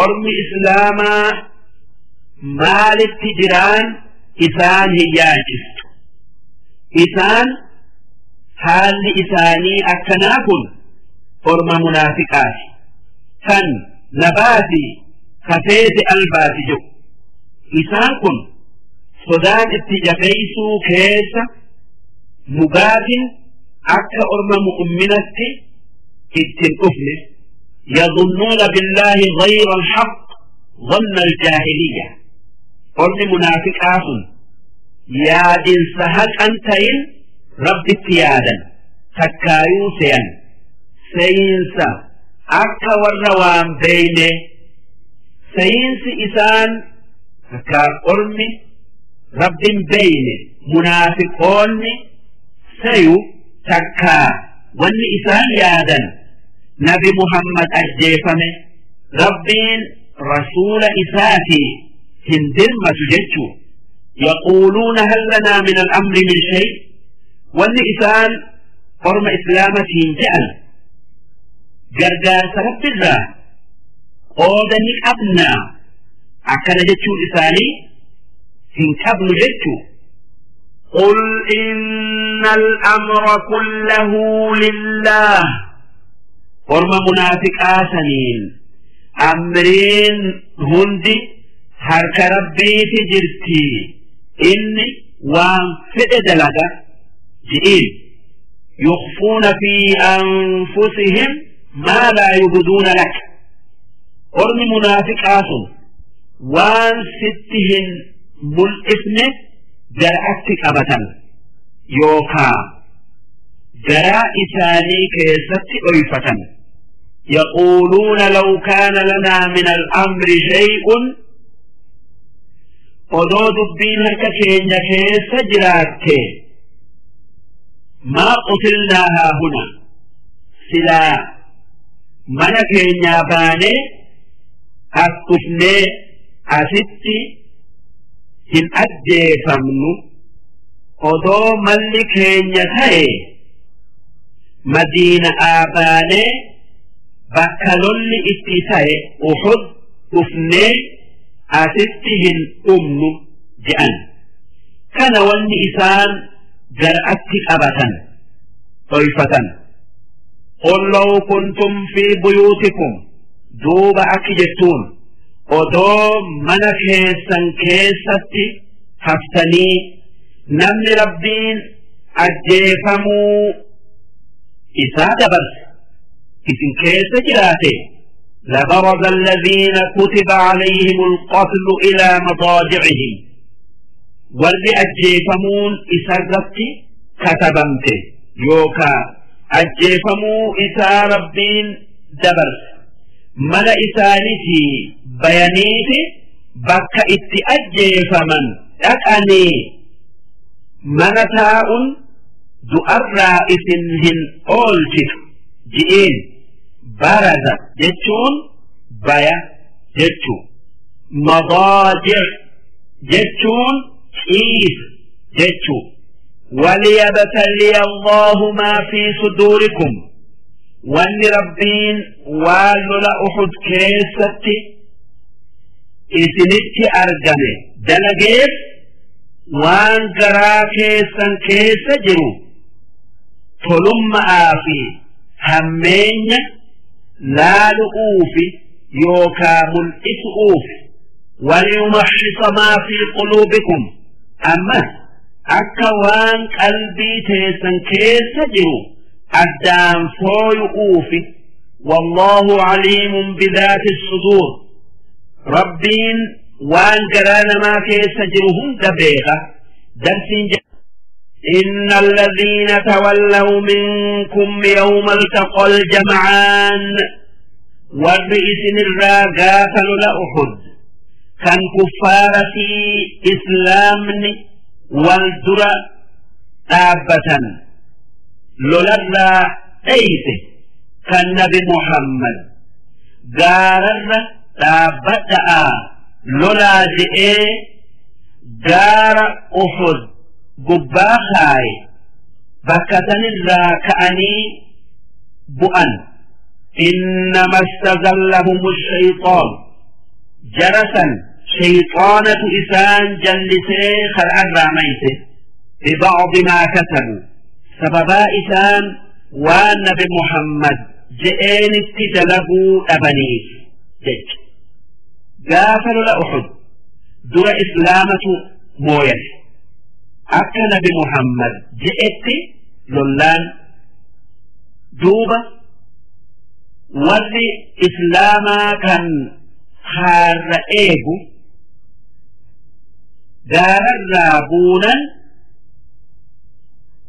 S1: ormi islaamaa maalitti jiraan isaan hin yaachistu isaan haalli isaanii akkanaa kun orma munaafiqaati kan nabaati kafeete albaati jedhu isaan kun sodaan itti jabeeysuu keessa mugaatin akka orma mu'minatti ittin dhufne yadhunnuuna billaahi ghayra alhaq dhanna aljaahiliyya ormi munaafiqaa sun yaadinsa haqan ta'in rabbitti yaadan takkaayuu se'an seyinsa akka warra waan beeyne seyinsi isaan akka ormi rabbin beeyne munaafiqoonni seyu takkaa wanni isaan yaadan nabi Muhammad ajjeefame rabbiin rasuula isaati hin dirmatu jechuu yaquuluuna hal lanaa min al'amri min shay wanni isaan orma islaamatiin je'an gargaarsa rabbirraa qooda ni qabnaa akkana jechuun isaanii hin qabnu jechuu
S2: قل إن الأمر كله لله
S1: orma munaafiqaa saniin amriin hundi harka rabbiiti jirti inni waan fedhe dalaga ji'iin yukhfuuna fi anfusihim ما لا يبدون لك أرمي منافقات وان ستهن ملئفن جرأتك أبدا يوكا جراء إساني كيست أيفة يقولون لو كان لنا من الأمر شيء odoo dubbiin harka keenya keessa jiraatte maa qutilnaa haahuna silaa mana keenyaa baanee as dhufnee asitti hin ajjeefamnu odoo malli keenya ta'e madiina'aa baanee bakka lolli itti ta'e Uhud dhufnee asitti hin dhumnu je'an kana wanni isaan gar'atti qabatan dhoyfatan qul law kuntum fi buyuutikum duuba akki jettuun odoo mana keessan keessatti haftanii namni rabbiin ajjeefamuu isaa dabarse isin keessa jiraate لبرز الذين كتب عليهم القتل إلى مضاجعهم ور أجيفمون إسرت كتبمت يوكا أجيفمو إسا ربين دبر Mana isaanitii bayaniiti bakka itti ajjeefaman dhaqanii mana taa'uun du'arraa isin hin oolchitu ji'iin. Baraza jechuun baya jechuu, madaajic jechuun ciisa jechuu. وليبتلي الله ما في صدوركم وان ربين والولا أحد كيستي isinitti argame dalageef waan garaa keessan keessa jiru tolummaa fi hammeenya laalu'uufi yookaa mul'isu'uufi. وليمحص ما في قلوبكم ammas akka waan qalbii teessan keessa jiru addaan fooyu'uufi. والله عليم بذات الصدور Rabbiin waan garaa namaa keessa jiru hunda beeka. Darsiin إن الذين تولوا منكم يوم التقى الجمعان warri isinirraa gaafa lola Uhud kan kuffaara fi islaamni wal dura dhaabbatan lolarraa dheeyse kan Nabi Muhammad gaararra dhaabbadha'a lolaa je'ee gaara Uhud gubbaa kaaye bakka sanirraa ka'anii bu'an. إنما استزلهم الشيطان jara san shayxaanatu isaan jallisee karaarraa mayse ببعض ما كسبوا sababaa isaan waan Nabi Muhammad je'eenitti dalaguu dhabaniif jecha. Gaafa lola Uhud dura islaamatu mooyate akka Nabi Muhammad je'etti lollaan duuba warri islaamaa kan haarra eegu gaararraa buunan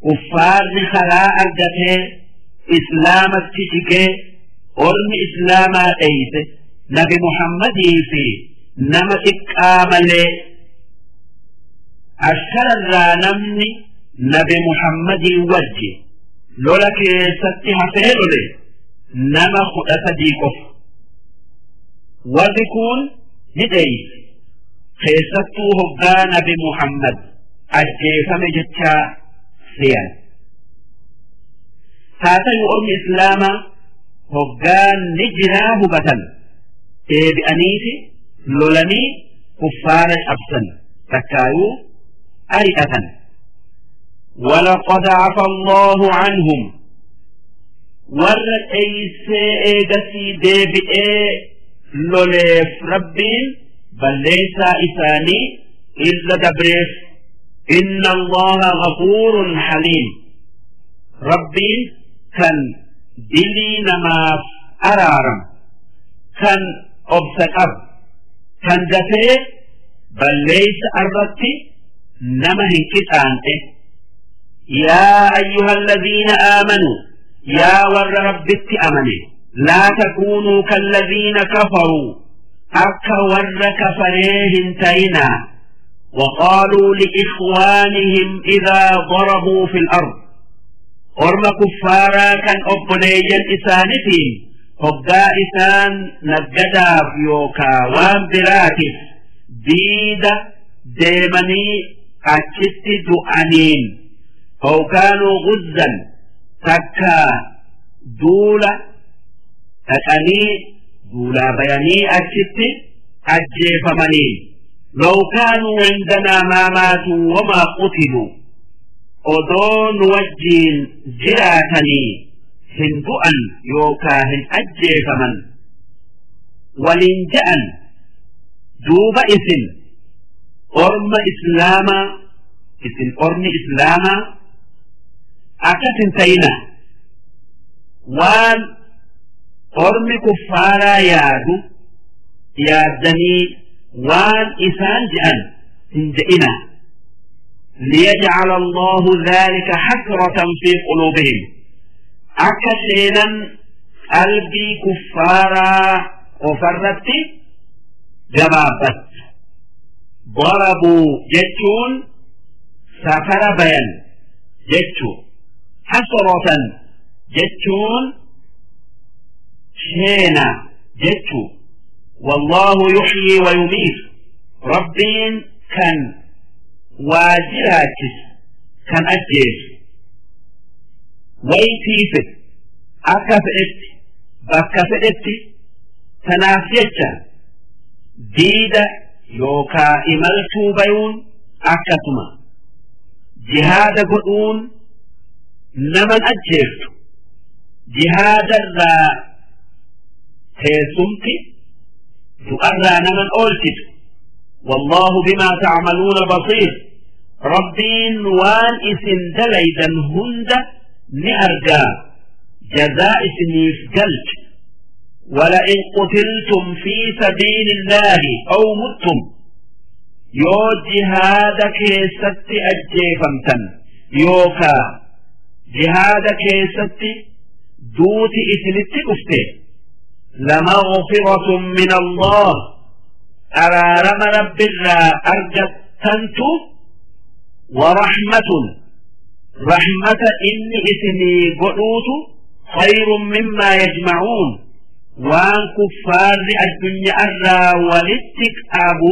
S1: kuffaarri karaa argatee islaamatti jigee ormi islaamaa dheeyse Nabi Muhammadii fi nama xiqqaa malee. Ashkararraa namni Nabi Muhammadii wajji lola keessatti hafee lole nama 13 qofa. Warri kun ni dheeyse keessattuu hoggaa Nabi Muhammad ajjeefame jechaa seeyan. Haa ta'u ormi islaamaa hoggaan ni jiraa hubatan deebi'aniiti lolanii kuffaara cabsan takkaayuu ari'atan. ولقد عفى الله عنهم warra dheeysee eegasii deebi'ee loleef Rabbiin balleessaa isaanii irra dabreef. إن الله غفور حليم Rabbiin kan dilii namaaf araaram kan obsa qabu kan dafee balleessa irratti nama hin qixaanxe. يا أيها الذين آمنوا yaa warra Rabbitti amane لا تكونوا كالذين كفروا akka warra kafaree hin ta'inaa وقالوا لإخوانهم إذا ضربوا في الأرض orma kuffaaraa kan obboleeyyan isaanitiin hoggaa isaan naggadaaf yookaa waan biraatiif diida deemanii achitti du'aniin أو كانوا غزا takkaa duula dhaqanii duulaa bayanii achitti ajjeefamanii لو كانوا عندنا ما ماتوا وما قتلوا odoo nu wajjiin jiraatanii hin du'an yookaa hin ajjeefaman waliin je'an. Duuba isin orma islaamaa isin ormi islaamaa akkas hin ta'ina. Waan ormi kuffaaraa yaadu yaaddanii waan isaan je'an hin je'ina. ليجعل الله ذلك حسرة في قلوبهم akka seenan qalbii kuffaaraa qofarratti gabaabbatte. Darabuu jechuun safara bayan jechuu, hasratan jechuun sheena jechuu. Wallaahu yuxyii wa yumiit, Rabbiin kan waa jiraachisu kan ajjeesu, waytii fedhe akka fedhetti bakka fedhetti. Tanaaf jecha diida yookaa imaltuu bayuun akkasuma jihaada godhuun naman ajjeeftu, jihaadarraa teessumti du'arraa naman oolchitu. Wallaahu bimaa tacmaluuna basiir, Rabbiin waan isin dalaydan hunda ni argaa, jazaa isiniif galcha. ولئن قتلتم في سبيل الله أو متم، yoo jihaada keessatti ajjeefamtan yookaa jihaada keessatti duuti isinitti dhufte, لمغفرة من الله، araarama Rabbirraa argattantu, ورحمة، rahmata inni isinii godhuutu, خير مما يجمعون، waan kuffaarri addunyaarraa walitti qabu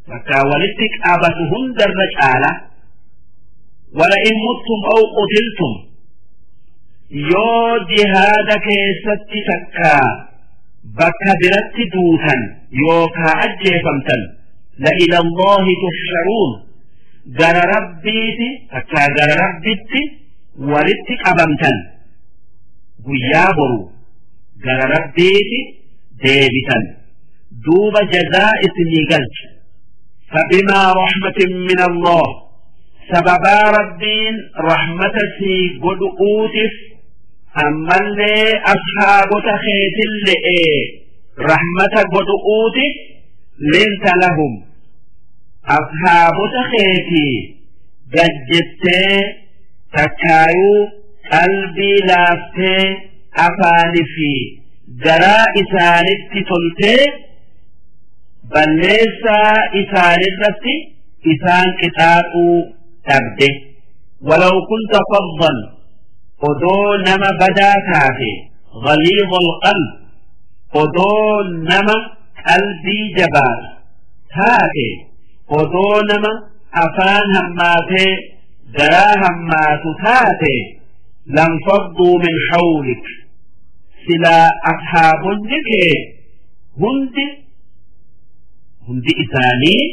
S1: takka walitti qabatu hundarra caala. ولئن متم أو قتلتم، yoo jihaada keessatti takkaa bakka biratti duutan yookaa ajjeefamtan, لإلى الله تحشرون، gara Rabbiiti takkaa gara Rabbitti walitti qabamtan, guyyaa boru gara Rabbiiti deebitan, duuba jazaa isinii galcha. فبما رحمة من الله، sababaa Rabbiin rahmata sii godhu'uutif, ammallee ashaabota keetillee rahmata godhu'uutif, لنت لهم، ashaabota keetii gajjettee takkaayuu qalbii laaftee afaanii fi garaa isaanitti toltee balleessaa isaanirratti isaan qixaaxuu dhabde. ولو كنت فظا، odoo nama badaa taate, غليظ القلب، odoo nama qalbii jabaatu taate, odoo nama afaan hammaatee garaa hammaatu taate, لانفضوا من حولك، silaa ashaabonni kee hundi hundi isaanii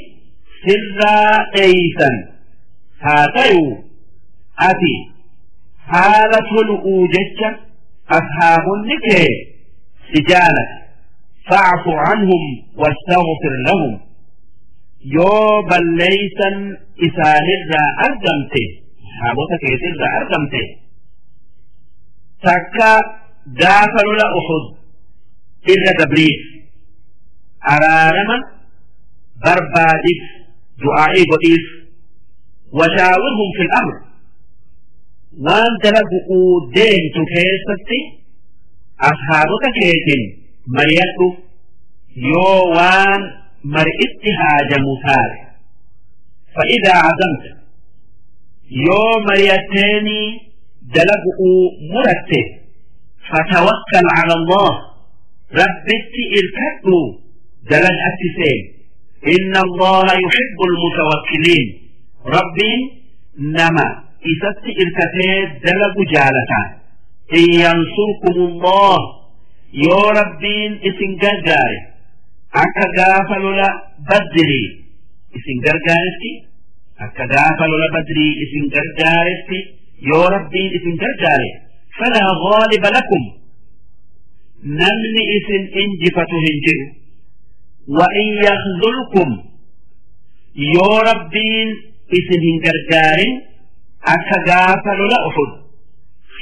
S1: sirraa dheeysan. Haa ta'u, ati haala tolu'uu jecha ashaabonni kee si jaalate. فاعف عنهم واستغفر لهم، yoo balleeysan isaanirraa argamte, ashaabota keetirraa argamte, takka gaafa lola Uhud irra dabriif araarama barbaadif, du'aa'ii godhiif. وشاورهم في الأمر، waan dalagu'uu deemtu keessatti ashaabota keetin mari'adhu yoo waan mari'itti haajamu taate. فإذا عزمت، yoo mari'atteenii dalagu'uu muratte, فتوكل على الله، Rabbitti irkadhu, dalagatti seen. إن الله يحب المتوكلين، Rabbiin nama isatti irkatee dalagu jaalata. إن ينصركم الله، yoo Rabbiin isin gargaare, akka gaafa lola Badrii isin gargaaretti, akka gaafa lola Badrii isin gargaaretti yoo Rabbiin isin gargaare, فلا غالب لكم، namni isin injifatu hin jiru. وإن يخذلكم، yoo Rabbiin isin hin gargaarin akka gaafa lola Uhud,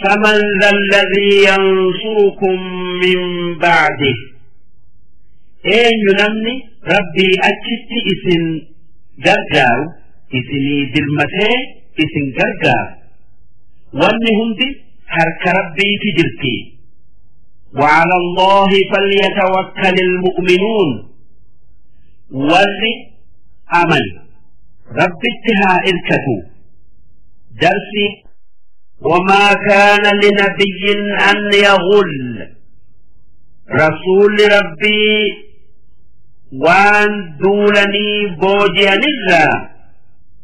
S1: فمن ذا الذي ينصركم من بعده، eenyu namni Rabbii achitti isin gargaaru, isinii dirmatee isin gargaaru? Wanni hundi harka Rabbiiti jirti. وعلى الله فليتوكل المؤمنون. واللي أمل رب اتها إركته درسي. وما كان لنبي أن يغل. رسول ربي وان دولني بوجيا نرى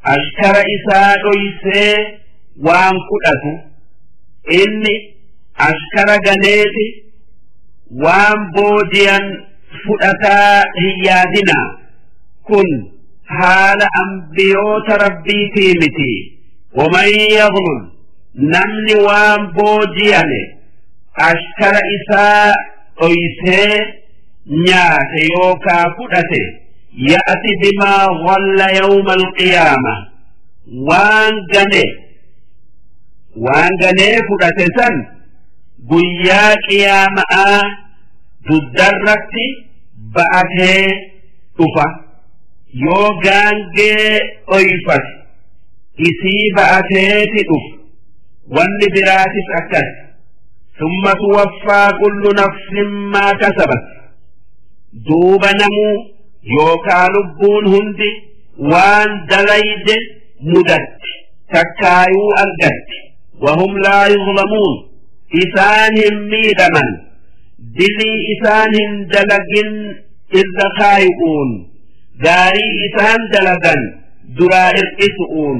S1: أشكر إساء إساء وان كتته إني أشكر جنيتي وان بوجيا فؤتا هيادنا. كن حال أنبيوت ربي تيمتي. ومن يظلم نمني وان بوجياني أشكر إساء إساء نيات يوكا فؤته يأتي بما غل يوم القيامة. وان جني فؤته سن guyyaa qiyaama'aa duddarratti ba'atee dhufa. Yoo gaangee dhoyfate isii ba'ateeti dhufa. Wanni biraatis akkas. Summa tuwaffaa kullu nafsin maa kasabat. Duuba namuu yookaa lubbuun hundi waan dalayde mudatti takkaayuu argatti. Wahum laa yuzlamuun. إسان هم ميدمن دلي إسان هم دلقن إذا خايقون داري إسان دلقن درائر إسؤون.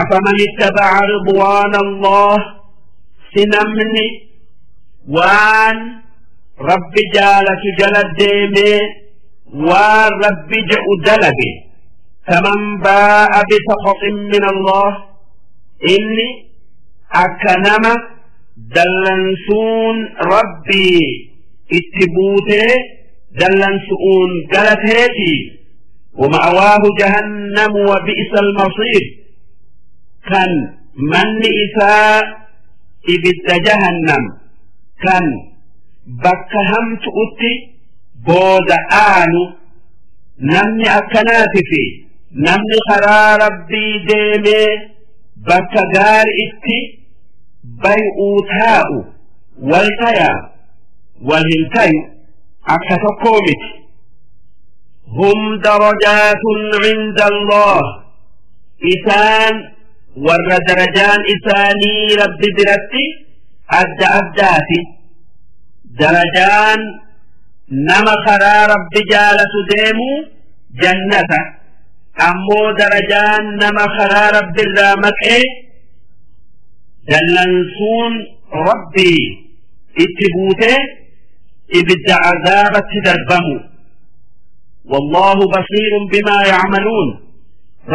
S1: أفمن اتبع رضوان الله سنمني وان رب جالك جل ديمي وان رب جأ دلقي فمن باء بسخط من الله. إني أكنم دلنسون ربي اتبوته دلنسون قلتهتي. ومأواه جهنم وبئس المصير. كان من إساء إبد جهنم كان بكهمت أتي بود آنو. نمني أكناتي في نمني خرا ربي ديمي بكغار إتي bay'uu taa'u wal tayaa wal hin tayu akka tokkoo miti. Hum darajaatun cinda Allah. Isaan warra darajaan isaanii rabbi biratti adda addaati. Darajaan nama karaa rabbi jaalatu deemuu jannata. Ammoo darajaan nama karaa rabbi irraa maqee dallansuun rabbii itti buutee ibidda azaabatti darbamu. Wallaahu basiirun bimaa yacmaluun.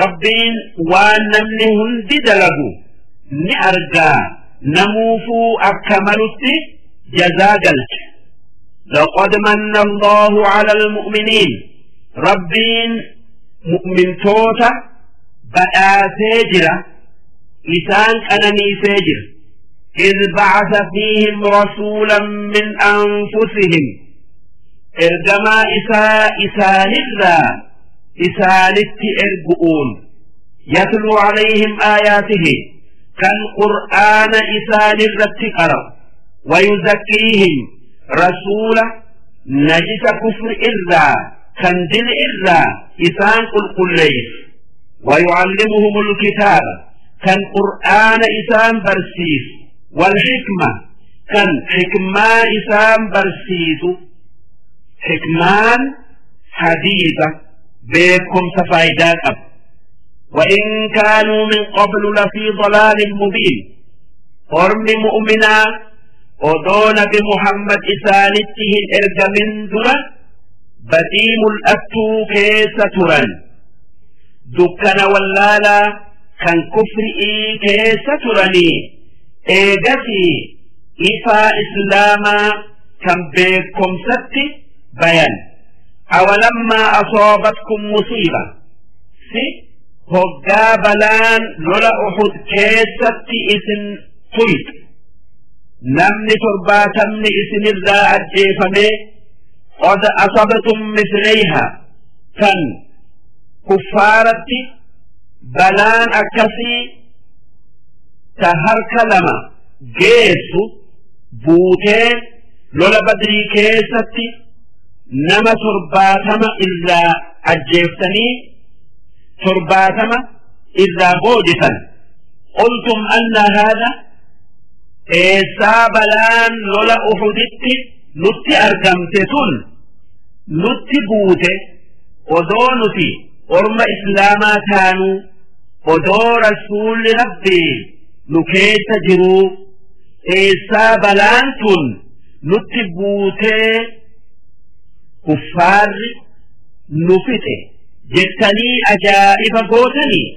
S1: Rabbiin waan namni hundi dalagu ni argaa namuufuu akka malutti jazaa galcha. لقد من الله على المؤمنين. ربين مؤمن توتا بآسي جرا إسان أنني ساجر. إذ بعث فيهم رسولا من أنفسهم. إرجما إساء إسان الرا إسانت إرجؤون يتلو عليهم آياته كالقرآن إسان الرتقر ويزكيهم رسولا نجس كفر إرا كندل إرا إسان قل قليس ويعلمهم الكتاب كان قرآن إسان برسيس والحكمة كان حكمة إسان برسيس حكمان حديثة بكم سفايدات أب. وإن كانوا من قبل لفي ضلال مبين. قرم مؤمنا أدون بمحمد إسانته إرج من درة بديم الأتو كيس ترا دكنا ولالا كان كفرئي كيس ترني إيجتي إفا إسلاما كان بكم ستي بيان. أولما أصابتكم مصيبة سي هقا بلان لولا أحد كيستي إسن طيب نمني ترباتمني إسن الزاء الجيفمي قد أصابتم مثليها كان كفارتي بلان أكسي تهرك لما جيسو بوتين Lola Badrii keessatti nama 70 irraa ajjeeftanii 70 irraa boojitan. Qultum anna haadha, eessaa balaan lola Uhuditti nutti argamte tun nutti buute, odoo nuti orma islaamaa taanuu, odoo rasuulli rabbii nu keessa jiruu, eessaa balaan tun nutti buutee kuffaarri nu fixe jettanii ajaa'iba gootanii?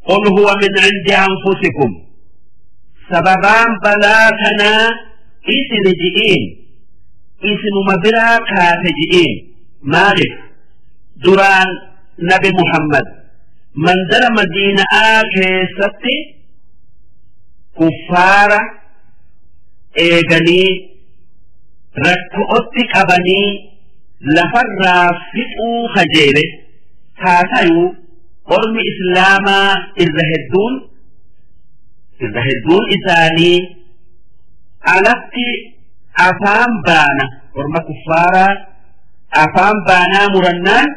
S1: Qul huwa min cindi anfusikum, sababaan balaa kanaa isin ji'iin, isinuma biraa kaate ji'iin. Maaliif? Duraan Nabi Muhammad mandara Madiina'aa keessatti kuffaara eeganii rakko'otti qabanii lafarraa fixuu kajeele. Haa tayuu ormi islaamaa irra hedduun isaanii alatti afaan baana, orma kuffaaraa afaan baanaa murannaan,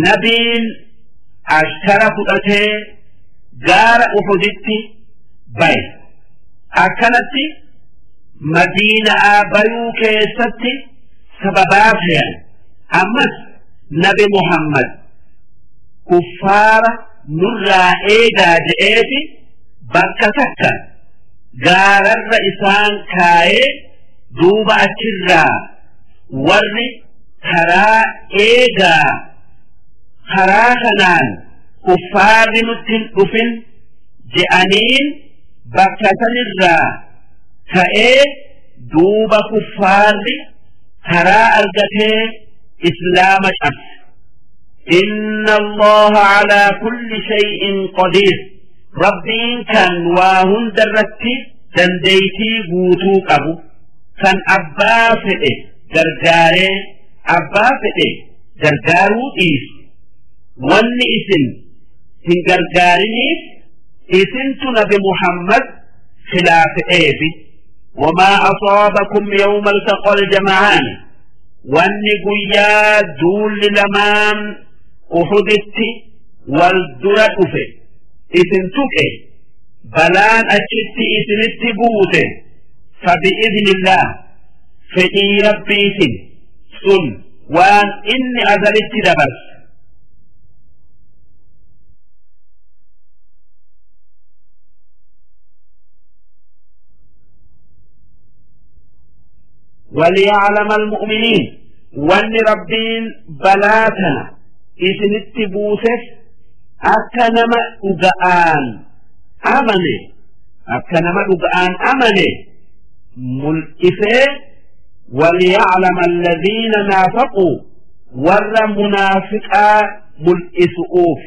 S1: nabiin ashkara fudhatee gaara Uhuditti baye. Akkanatti Madiina'aa bayuu keessatti sababaa fe'an. Ammas Nabi Muhammad kuffaara nurraa eegaa je'eeti bakka takka gaararra isaan kaayee, duuba achirraa warri karaa eegaa, karaa kanaan kuffaarri nutti hin dhufin je'aniin. Bakka sanirraa ka'ee duuba kuffaarri karaa argatee islaama cabse. إن الله على كل شيء قدير. Rabbiin kan waa hundarratti dandeeytii guutuu qabu, kan abbaa fedhe gargaaree abbaa fedhe gargaaruu dhiisu. Wanni isin hin gargaariniif isintu Nabi Muhammad khilaafe'eefi. وما أصابكم يوم التقى الجمعان, wanni guyyaa duulli lamaan Uhuditti wal dura dhufe isin tuqe, balaan achitti isinitti buute, فبإذن الله, fedhii rabbiitin sun, waan inni azalitti dabarse. وليعلم المؤمنين, wanni rabbiin balaa tana isinitti buusef akka nama dhuga'aan amane, akka nama dhuga'aan amane mul'isee, وليعلم الذين نافقوا, warra munaafiqaa mul'isu'uuf.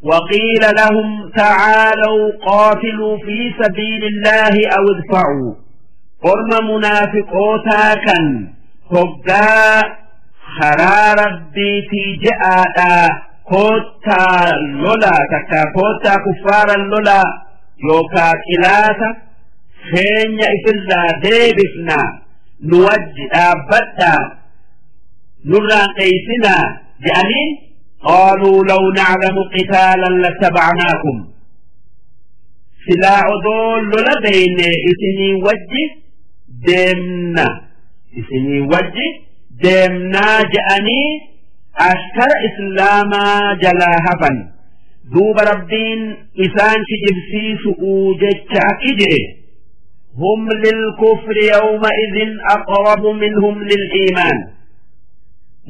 S1: وقيل لهم تعالوا قاتلوا في سبيل الله أو ادفعوا. Orma munaafiqootaa kan hoggaa karaa rabbiitii je'aadhaa koottaa lolaa, takka koottaa kuffaaran lolaa yookaa qilaata keenya ifirraa deebifnaa, nu wajji dhaabbadhaa, nurraan dheeysinaa je'aniin, قالوا لو نعلم قتالا لاتبعناكم, silaa odoo lola beeyne isinii wajji deemna, isinii wajji deemnaa je'anii ashkara islaamaa jalaa hafan. Duuba rabbiin isaan kijibsiisu'uu jecha akki jedhe: هم للكفر يومئذ أقرب منهم للإيمان.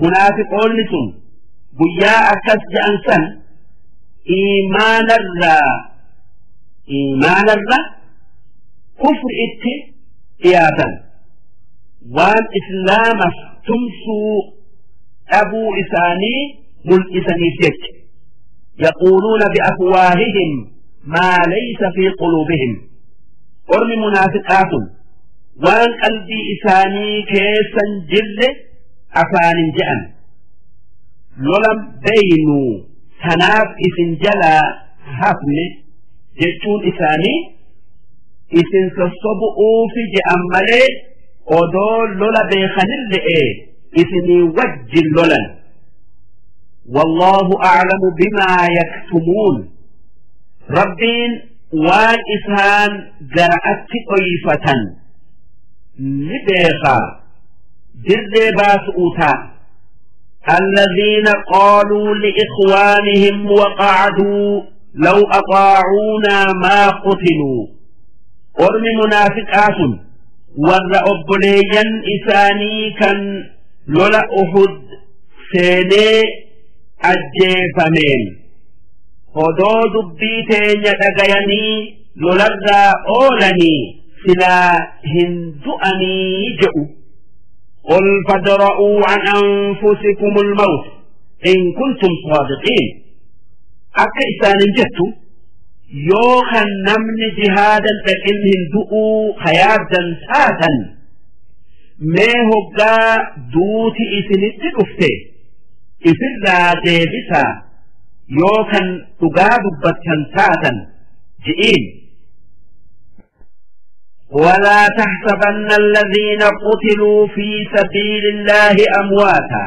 S1: Munaafiqoonni sun guyyaa akkas je'an san iimaanarra kufri itti dhiyaatan, waan islaamaaf tumsuu dhabuu isaanii mul'isaniif jecha. يقولون بأفواههم ما ليس في قلوبهم. Ormi munaafiqaa sun waan qalbii isaanii keessan jirre afaanin je'an. Lola beeynuu tanaaf isin jalaa hafne jechuun isaanii Isin sossobu'uufi je'an malee odoo lola beekanille'e isinii wajjin lolan. Wallaahu a'lamu bimaa yaktumuun. Rabbiin waan isaan gara'atti dhoyfatan ni beekaa dirree baasu'uu ta'a. الذين قالوا لإخوانهم وقعدوا لو أطاعونا ما قتلوا. Ormi munaafiqaa sun warra obboleeyyan isaanii kan lola Uhud seenee ajjeefameen odoo dubbii teenya dhagayanii lolarraa oolanii silaa hin du'anii je'u. قل فادرءوا عن أنفسكم الموت إن كنتم صادقين. Akka isaanin jettu yoo kan namni jihaadan dhaqin hin du'uu hayaaddan taatan, mee hoggaa duuti isinitti dhufte ifirraa deebisaa yoo kan dhugaa dubbattan taatan ji'iin. ولا تحسبن الذين قتلوا في سبيل الله أمواتا.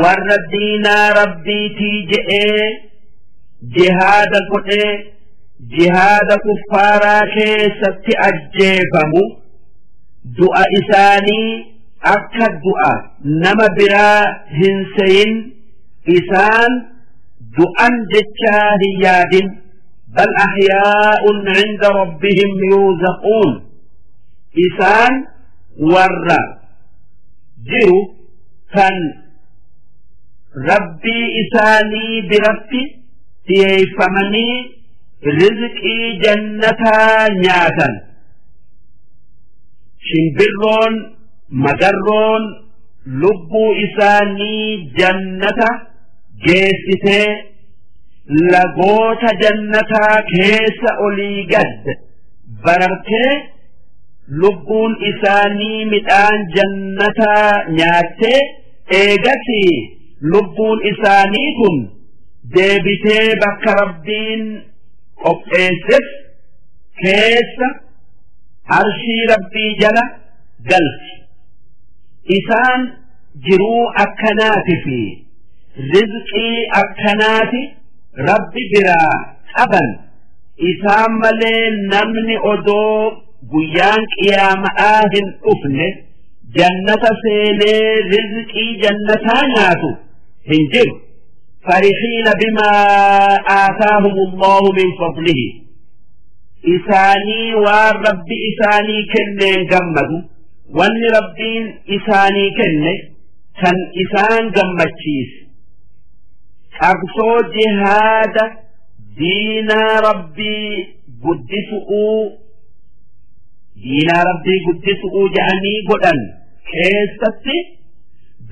S1: Warra diinaa rabbiitii je'ee jihaada godhee jihaada kuffaaraa keessatti ajjeefamu du'a isaanii akka du'a nama biraa hin seyin, isaan du'an jechaa hin yaadin. بل أحياء عند ربهم يرزقون. Isaan warra jiru kan rabbii isaanii biratti dhiyeeffamanii rizqii jannataa nyaatan. Shimbirroon magarroon lubbuu isaanii jannata geessitee lagoota jannataa keessa olii gad barartee lubbuun isaanii midhaan jannataa nyaattee eegasii lubbuun isaanii kun deebitee bakka rabbiin qopheesseef keessa arshii rabbii jala galti. Isaan jiruu akkanaati fi rizqii akkanaati rabbi biraa qaban. Isaan malee namni odoo guyyaan qiyaama'aa hin dhufne jannata seenee rizqii jannataa nyaatu hin jiru. فرحين بما آتاهم الله من فضله. Isaanii waan rabbi isaanii kenneen gammadu. Wanni rabbiin isaanii kenne kan isaan gammachiise qabsoo jihaada diinaa rabbii guddisu'uu, diinaa rabbii guddisu'uu jedhanii godhan keessatti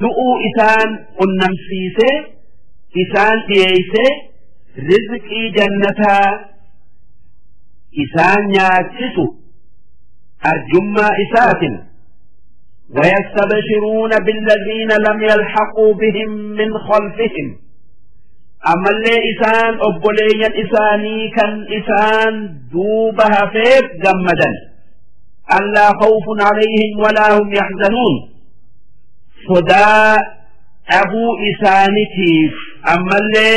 S1: du'uu isaan qunnamsiisee isaan dhiyeeysee rizqii jannataa isaan nyaachisu arjummaa isaatin. ويستبشرون بالذين لم يلحقوا بهم من خلفهم. Ammallee isaan obboleeyyan isaanii kan isaan duuba hafeef gammadan. ألا خوف عليهم ولا هم يحزنون. Sodaa dhabuu isaanitiif ammallee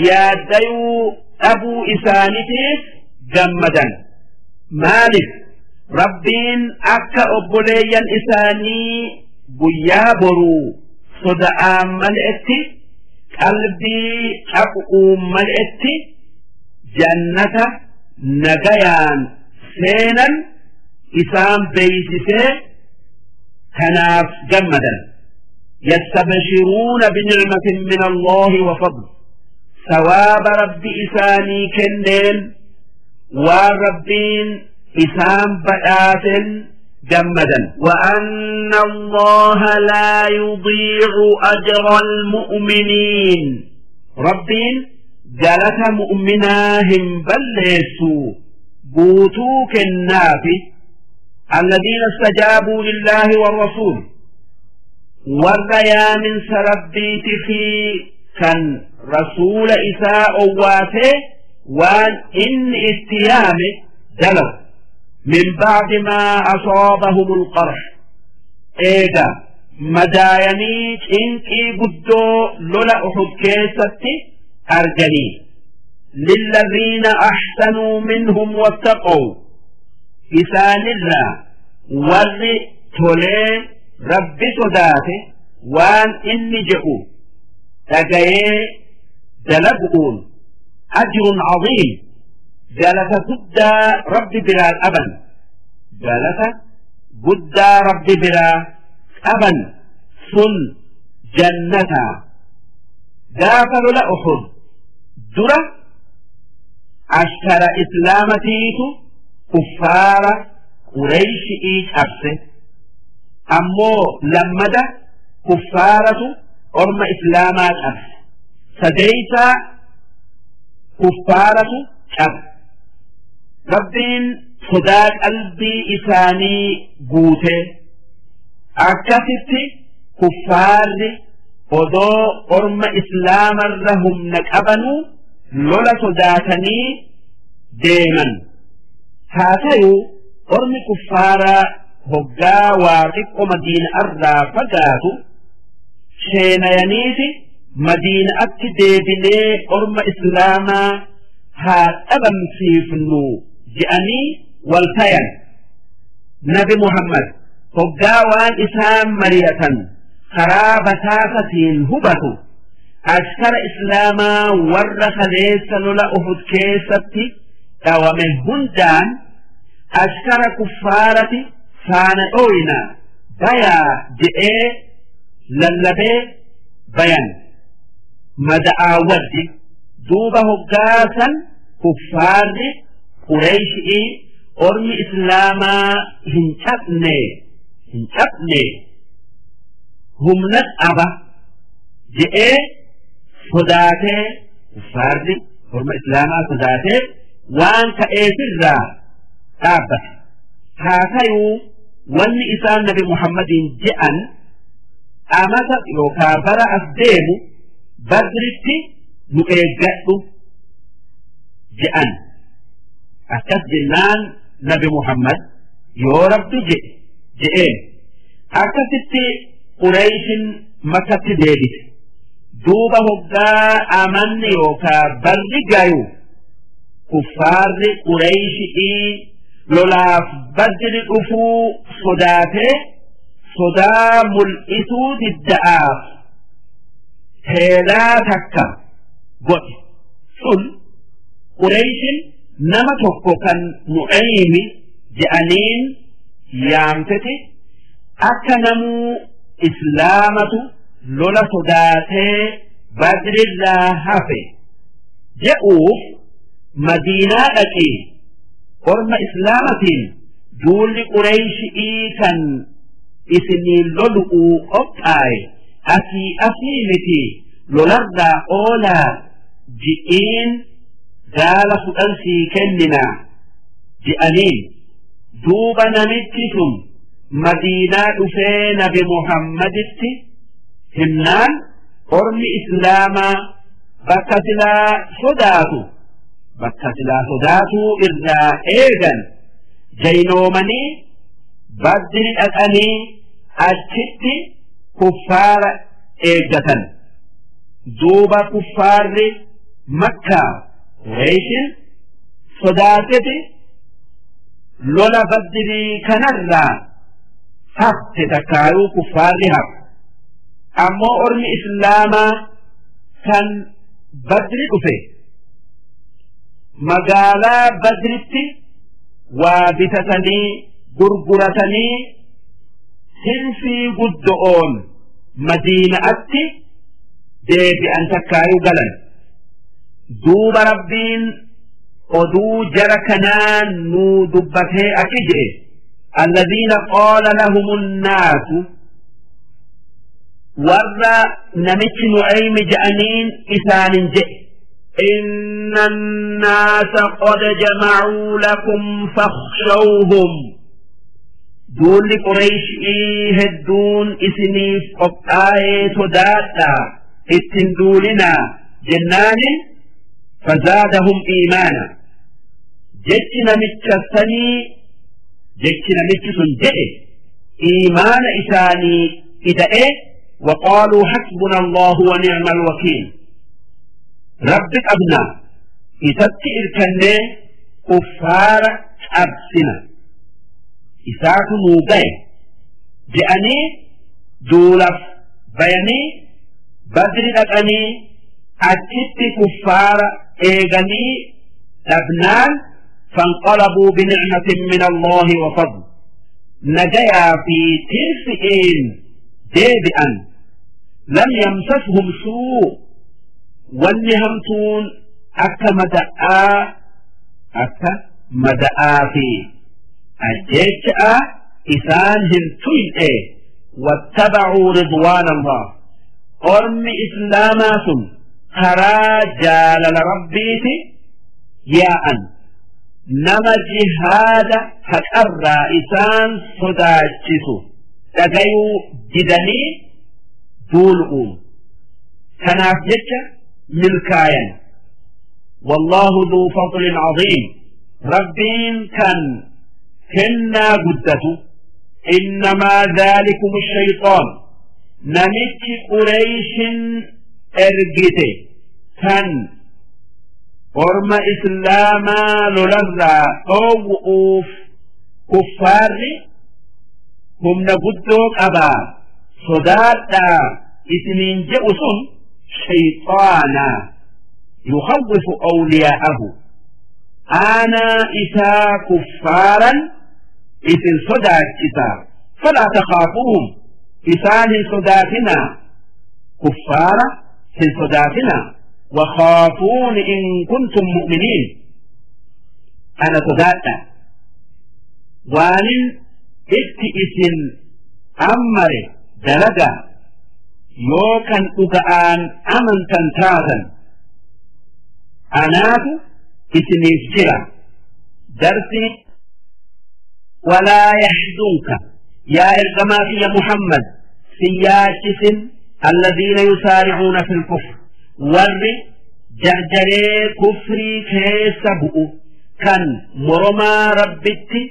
S1: yaaddayuu dhabuu isaanitiif gammadan. Maaliif? Rabbiin akka obboleeyyan isaanii guyyaa boruu soda'aan mal'etti, qalbii caquun mal'etti jannata nagayaan seenan isaan beeysisee kanaaf gammadan. يستبشرون بنعمة من الله وفضل. Sawaaba rabbi isaanii kenneen, waan rabbiin isaan badhaasen gammadan. وأن الله لا يضيع أجر المؤمنين. Rabbiin galata mu'minaa hin balleessu, guutuu kennaafi. الذين استجابوا لله والرسول. Warra yaaminsa rabbiiti fi kan rasuula isaa owwaatee waan inni itti yaame dalagu. من بعد ما أصابهم القرح إيجا مدايني إنكي قدو لولا أحد كيستي أرجني للذين أحسنوا منهم واتقوا إسان الرا ور تولي ربي صداته وان إني جئوا تجاي دلقون أجر عظيم جلت قدا ربي بلا أبا جلت قدا ربي بلا أبا سن جنتا دافر لأحد درة عشر إسلامتيت كفار قريش إيش أبسه أمو لمدة كفارة أرم إسلامات أبس سديتا كفارة أبس ربين صداق قلبي إساني قوته أكثت كفار odoo orma islaamarra humna qabanu lola sodaatanii deeman. Haa ta'u ormi kuffaaraa hoggaa waa xiqqo madiina'arraa fagaatu sheenayaniiti madiina'atti deebinee orma islaamaa haa dhabamsiifnu je'anii wal tayan. Nabi Muhammad hoggaa waan isaan mari'atan karaa basaasatiin hubatu ashkara islaamaa warra kaleessa lola Uhud keessatti dhawame hundaan ashkara kuffaarati faana dhooyna bayaa je'ee lallabee bayan mada'aawwaddi duuba hoggaasan kuffaarri Qureeshii ormi islaamaa hin cabne humna qaba je'ee sodaatee kuffaarri orma islaamaa sodaatee waan ka'eefirraa dhaabbate. Haa ta'uu wanni isaan Nabi Muhammadiin je'an amata yookaan bara as deemu Badritti nu eeggadhu je'an. Akkas jennaan Nabi Muhammad yoo Rabbi je'e je'een akkasitti Qureeshin Makkatti deebite. Duuba hoggaa amanni yookaan barri gayu kuffaarri Qureeshii lolaaf Badri dhufuu sodaatee sodaa mul'isuu didda'aaf heelaa takka godhe. Sun Qureeshin nama tokko kan Nu'aymi je'aniin yaamtete akka namuu islaamatu lola sodaatee Badrirraa hafe je'uuf Madiinaa dhaqee orma islaamatiin duulli Qureeshii kan isiniin lolu'uu qophaa'e asii miti lolarraa oolaa ji'iin gaala 10 sii kenninaa je'aniin. Duuba namichi sun Madiinaa dhufee Nabi Muhammaditti himnaan ormi islaamaa bakka silaa sodaatuu irraa eegan jaynoomanii Badri dhaqanii achitti kuffaara eeggatan. Duuba kuffaarri Makkaa Qureeshin sodaatete lola Badrii kanarraa hafte takkaayuu kuffaarri hafe. Ammoo ormi islaamaa kan Badri dhufe magaalaa Badritti waa bitatanii gurguratanii hinfii guddo'oon Madiina'atti deebi'an takkaayuu galan. Duuba Rabbiin oduu jara kanaa nuu dubbatee akki je'e alladhiina qaala lahumun naasu warra namichi Nu'aymi je'aniin isaanin je'e inna annaasa qad jama'uu lakum fakhshawhum duulli Qureeshii hedduun isiniif qophaa'ee sodaadhaa ittin duulinaa jennaani fazaadahum iimaana jechi namicha sanii Jechi namichi sun jedhe iimaana isaanii ida'ee وقالوا حسبنا الله ونعم الوكيل. رب أبنا إسات إركني كفار أبسنا إساك نوبي جأني دولف بيني بدر أني أتت كفار إيغني لبنان فانقلبوا بنعمة من الله وفضل نجيا في ترفئين ديبئا لم يمسسهم سوء والنهمتون أكا مدعا في أجيشأ إسانهم تلئ واتبعوا رضوان الله. أرم إسلامات كرا جالل ربيتي ياء نما جهاد حقر إسان صداجسو تغيو جدني دولؤون كناف جتش ملكايا. والله ذو فضل عظيم. ربين كان كنا قدته. إنما ذلكم الشيطان نمت قريش ارجته كان أرم إسلاما للرى أوقف كفار هم نقدوك أبا صداتا إسنين جئسهم شيطانا يخوف أولياءه. أنا إسا كفارا إسن صدات إسا فلا تخافوهم إسان صداتنا كفارا إسن صداتنا وخافون إن كنتم مؤمنين. أنا صداتا وان إسن أمر دلقا يوكا أكآن أمنتا تاتا أناه إسنيف جرا درسي. ولا يحزنك يا إرقما يا محمد سياسس الذين يسارعون في الكفر ور جرجري كفري كيسبؤ كان مرما ربتي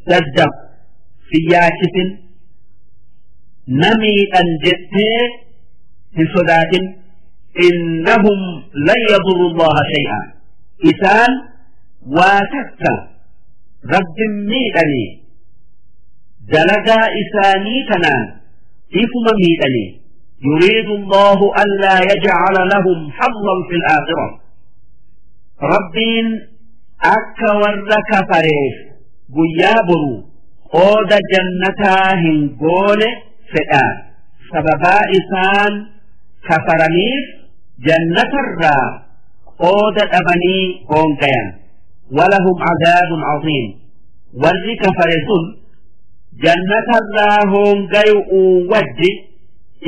S1: تدب سياسس نمي أنجته في صداد إنهم لن يضروا الله شيئا. إسان واتك رب ميدني دلقا إساني تنان إفما ميدني. يريد الله ألا يجعل لهم حظا في الآخرة. ربين أكا ورك فريف قيابرو قود جنتا هنقول فئا سببا إسان كفرنيف جنة الرا قود أبني قونقيا ولهم عذاب عظيم. ورّي كفرسون جنة الرا هونقيو وجه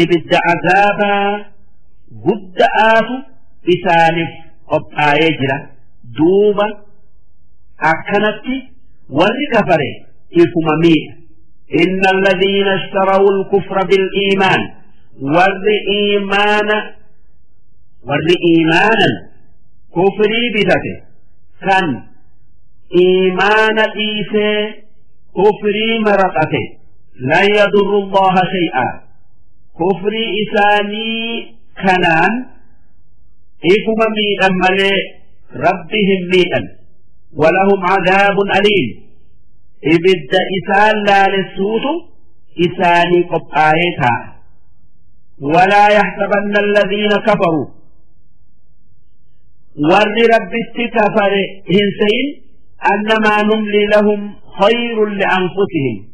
S1: إبد عذابا قد آف إسانف قبعا يجرى دوبا أكنت ورّي كفره إفمميع. إن الذين اشتروا الكفر بالإيمان ور إيمانا كفري بذاته كان إيمان إيسى كفري مرقته لا يضر الله شيئا. كفري إساني كنان إفما ميئا ملي ربهم ميئا ولهم عذاب أليم. إبد إسان لا للسوط إساني قبعايتها. ولا يحسبن الذين كفروا ور رب كفر هنسين أنما نملي لهم خير لأنفسهم.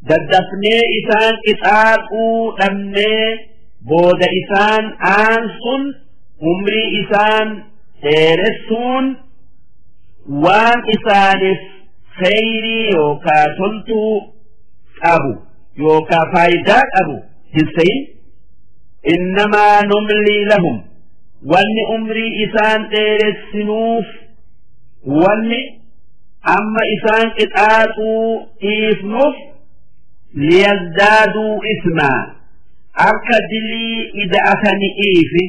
S1: ددفني إسان إتعاقوا أمني بود إسان آنسون عمري إسان تيرسون وان إسانف خيري يوكا تلتو أبو يوكا فايدات أبو هنسين. إنما نملي لهم وان أمري إسان تيرسنوف وان أما إسان إتعاقوا إفنوف ليزدادوا إثما أكدلي إذا أتني إيفي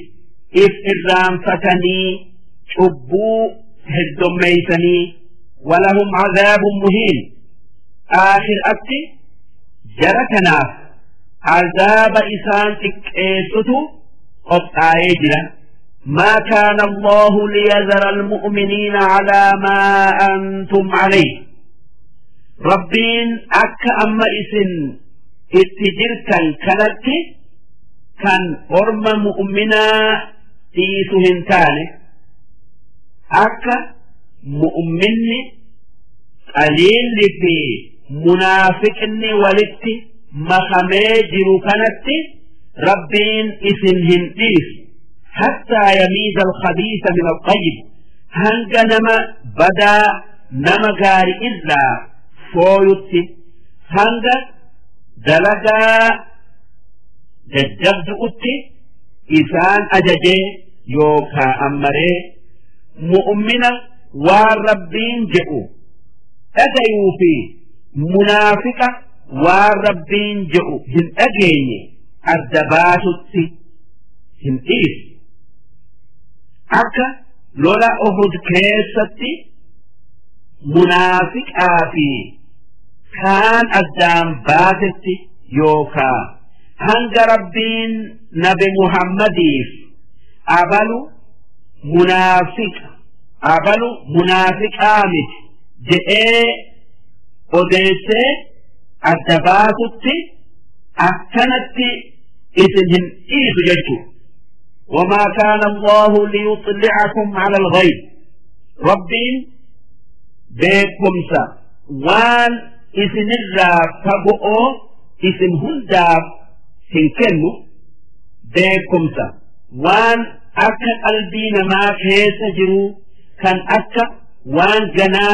S1: إف إرام فتني شبو هدميتني ولهم عذاب مهين. Aakhiraatti jara kanaaf azaaba isaan xiqqeessutu qophaa'ee jira. ما كان الله ليذر المؤمنين على ما أنتم عليه. ربين أك أما إسن اتجرتا كانت كان أرم مؤمنا تيسهن. أك مؤمن قليل في منافقني ولدت مخمي كانت ربين إسنهن تيس حتى يميز الخبيث من الطيب. هنگ نما بدا نما غاري إلا فويت هنگ دلقا ججبدؤت إسان أججي يوكا أمري مؤمنة والربين جئو أجيو في منافقة والربين جئو هن أجيني الدباتت هن إيس. Akka lola Uhud keessatti munaafiqaa fi kaan addaan baasetti yookaa hanga Rabbiin Nabi Muhammadiif abalu munaafiqa abalu munaafiqaa miti jedhee odeessee adda baasutti akkanatti isin hin dhiisu jechuudha. وما كان الله ليطلعكم على الغيب. ربين بكمسا وان إسن الراب فبؤو إسن هنداب هنكنو بكمسا وان أكا قلبين ما كيس جرو كان أكا وان جنا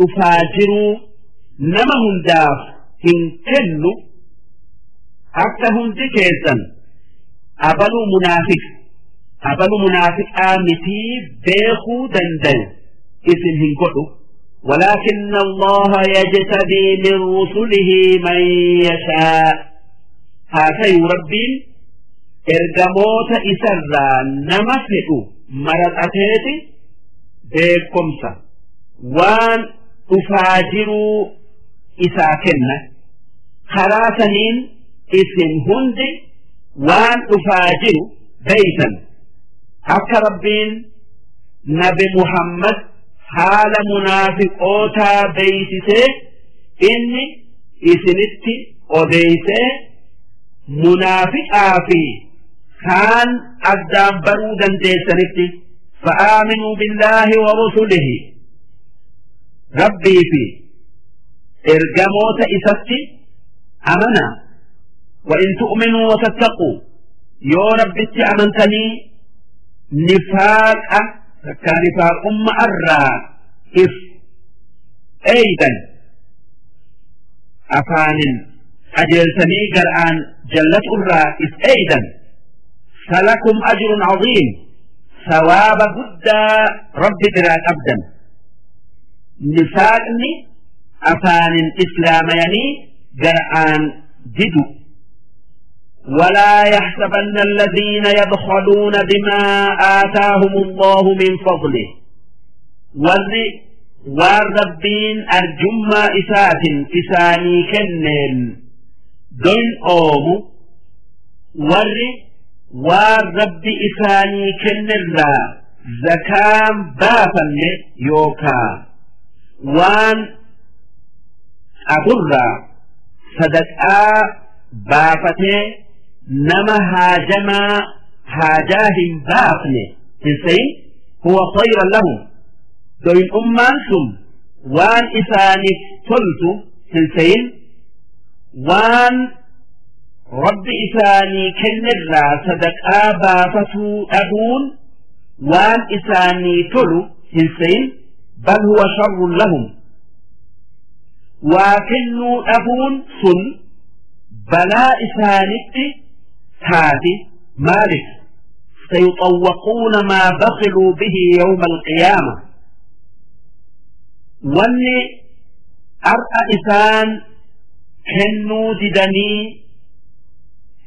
S1: أفاجرو نما هنداب هنكنو أكا هندي كيسا أبلو منافق أبلو منافق آمتي بيخو دندن إذن هنقلو. ولكن الله يجتبي من رسله من يشاء. هاتي ربي إرقموت إسرى نمسئ مرتأتيتي بيكمسا وان أفاجروا إساكن خراسنين إسن هندي وان أفاجر بيتا. أكا ربين نبي محمد حال منافق أوتا بيتسي إني إسنتي أوديسي منافق آفي كان أقدام برودا ديسنتي. فآمنوا بالله ورسله. ربي في إرقموت إستي أمنا. وإن تؤمنوا وتتقوا يا ربي أمنتني نفاق كنفاق أم أرى إف أيضا أفان أجلتني قرآن جلت أرى إف أيضا فلكم أجر عظيم ثواب قد ربي دران أبدا. نفاقني أفان إسلاميني قرآن جدو. ولا يحسبن الذين يبخلون بما آتاهم الله من فضله. والربين أرجما إسات إساني كنن دون أوم والرب إساني كنن لا زكام بافن يوكا وان أبرا صدقا بافتي نما هاجما هاجاهم بافني إنسين هو خيرا لهم. دوين أمانكم وان إساني تلتو إنسين وان رب إساني كنرا صدقا بافتو أبون وان إساني تلو إنسين بل هو شر لهم. وكنوا أبون سن بلا إسانتي هذه مالك سيطوقون ما بخلوا به يوم القيامة. واني أرأى إسان كنوا ددني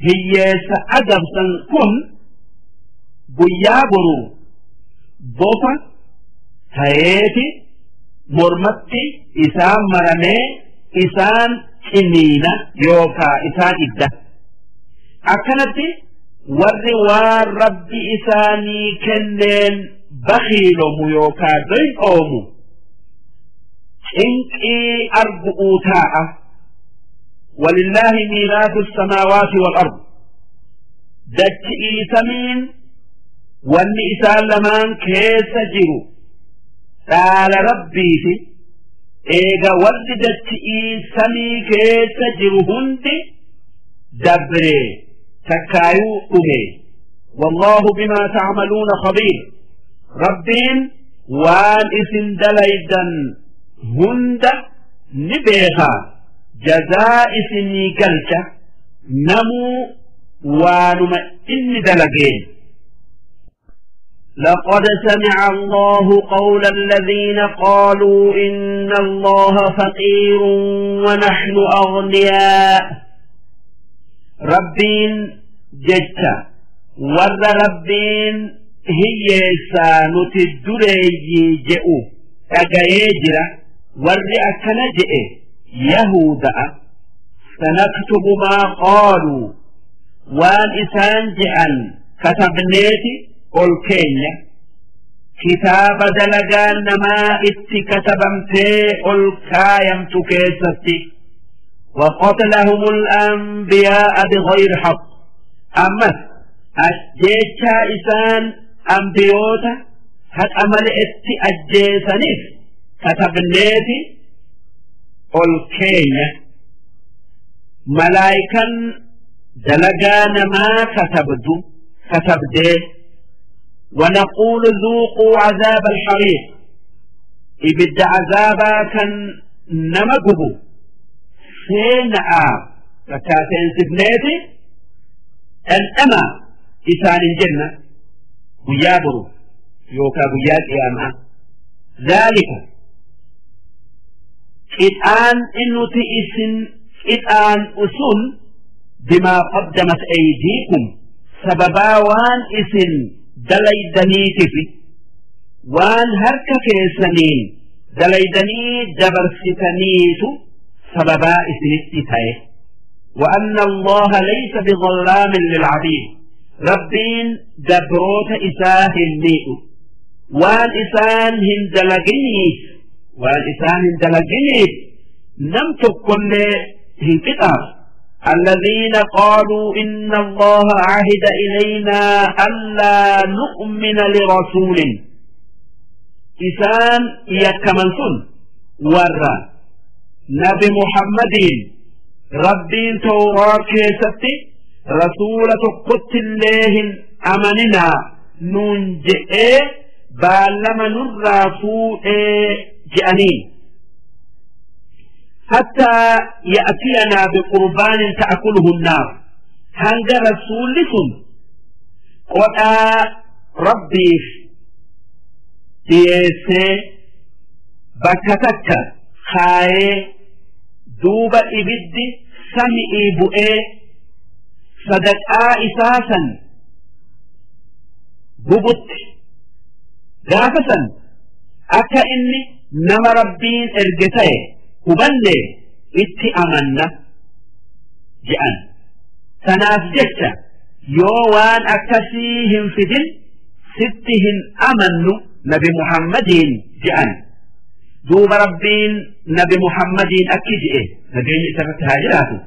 S1: هي سأدب سنكون بيابرو بوفا هيتي مرمتي إسان مرمي Isaan ciniina yookaa isaan idda. Akkanatti warri waan Rabbi isaanii kenneen bakhiilomu yookaa doy'oomu cinqii argu'uu taa'a. Walillaahi miiraasu samaawaati wal ard. Dachi'ii samiin wanni isaan lamaan keessa jiru dhaala Rabbiiti. Eega warri dachi'ii samii keessa jiru hundi dabree takkaayuu dhume. Wallaahu bimaa tacmaluuna khabiir. Rabbiin waan isin dalaydan hunda ni beekaa, jazaa isinii galcha namuu waanuma inni dalageen. لقد سمع الله قول الذين قالوا إن الله فقير ونحن أغنياء. ربين جتا ور ربين هي سانت الدري جئو أجايجرا ور أكن جئ يهودا. سنكتب ما قالوا وان إسان جئا كتبنيتي ol keenya kitaaba dalagaan namaa itti katabamtee ol kaayamtu keessatti. وقتلهم الأنبياء بغير حق. أمس أجيتشا إسان أنبيوتا haqa male'etti ajjeesaniif katabneeti ol keenya. Malaayikan dalagaa namaa katabdu katabdee. ونقول ذوقوا عذاب الحريق. إبد عذابا كان نمجبو سينعا فكاتين سبنيتي الأما إسان الجنة ويابرو يوكا بيات ياما. ذلك إتآن إنو تئسن إتآن أسن بما قدمت أيديكم سبباوان إسن dalaydaniitifi waan harka keessaniin dalaydanii dabarsitaniitu sababaa isinitti ta'e. وأن الله ليس بظلام للعبيد. ربين دبروت إساه النيء وان إسان هندلقنيف وان إسان هندلقنيف نمتك كل هنقطع. الذين قالوا إن الله عهد إلينا ألا نؤمن لرسول. إسان يكمنسون ورى نبي محمد ربين توراة كيستي رسولة قتل الله أمننا ننجئ بالما نرافو جأنين حتى يأتينا بقربان تأكله النار. هنگ رسولكم قد ربي ديسي بكتك خاي دوب إبد سمئي بؤي صدقاء إساسا ببت غافسا أكا إني نما ربين إرقتي hubanne itti amanna je'an. Tanaaf jecha yoo waan akkasii hin fidin sitti hin amannu Nabi Muhammadiin je'an. Duuba Rabbiin Nabi Muhammadiin akki je'e nageenyi isarratti haa jiraatu.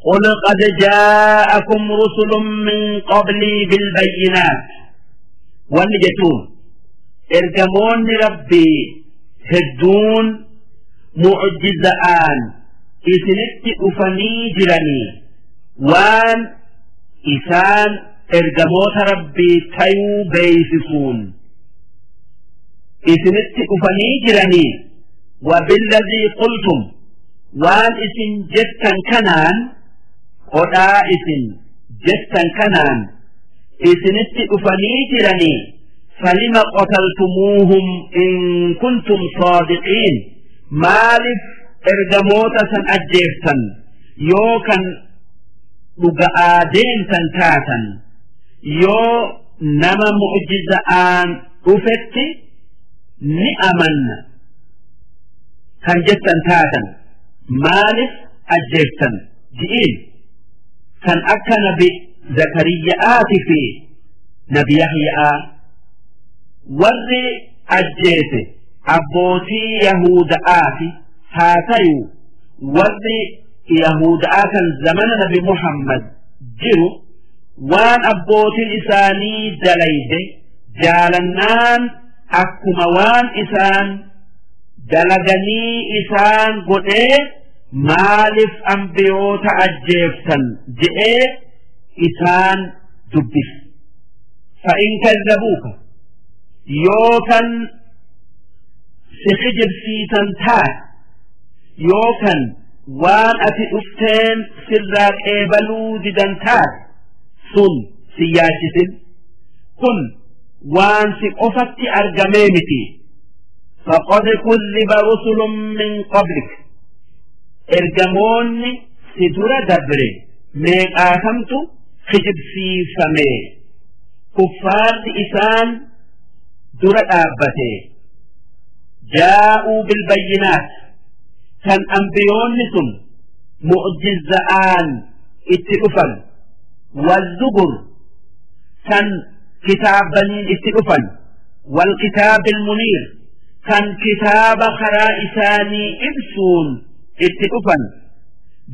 S1: قل قد جاءكم رسل من قبلي بالبينات. والجتون ارجمون ربي هدون معجزان إسنت أفني جرني وان إسان إرجموت ربي تيو بيسسون إسنت أفني جرني. وبالذي قلتم وان إسن جتا كنان قدا إسن جتا كنان إسنت أفني جرني فلم قتلتموهم إن كنتم صادقين. Maaliif ergamoota san ajjeeftan yoo kan dhuga'aa deemtan taatan yoo nama mu'jiza'aan dhufetti ni amanna kan jettan taatan. Maaliif ajjeeftan ji'iin kan akka Nabi Zakariyyaati fi Nabi Yahyaa warri ajjeese abbootii Yahuda'aati haa tayu warri Yahuda'aa kan zamana Nabi Muhammad jiru waan abbootiin isaanii dalayde jaalannaan akkuma waan isaan dalaganii isaan godhee maaliif ambiyoota ajjeeftan je'ee isaan dubbise. Fa'in kazzabuuka yookan si kijibsiisan taate yookan waan ati dhufteen sirraa qeebaluu didan taate sun si yaachisin kun waan si qofatti argamee miti. Faqad kuzziba rusulun min qablik ergamoonni si dura dabre meeqaatamtu kijibsiifame kuffaarri isaan dura dhaabbate jaa'uu bilbayyinaat kan ambiyoonni sun mu'jiza'aan itti dhufan wazzubur kan kitaabaniin itti dhufan walkitaabil muniir kan kitaaba karaa isaanii ibsuun itti dhufan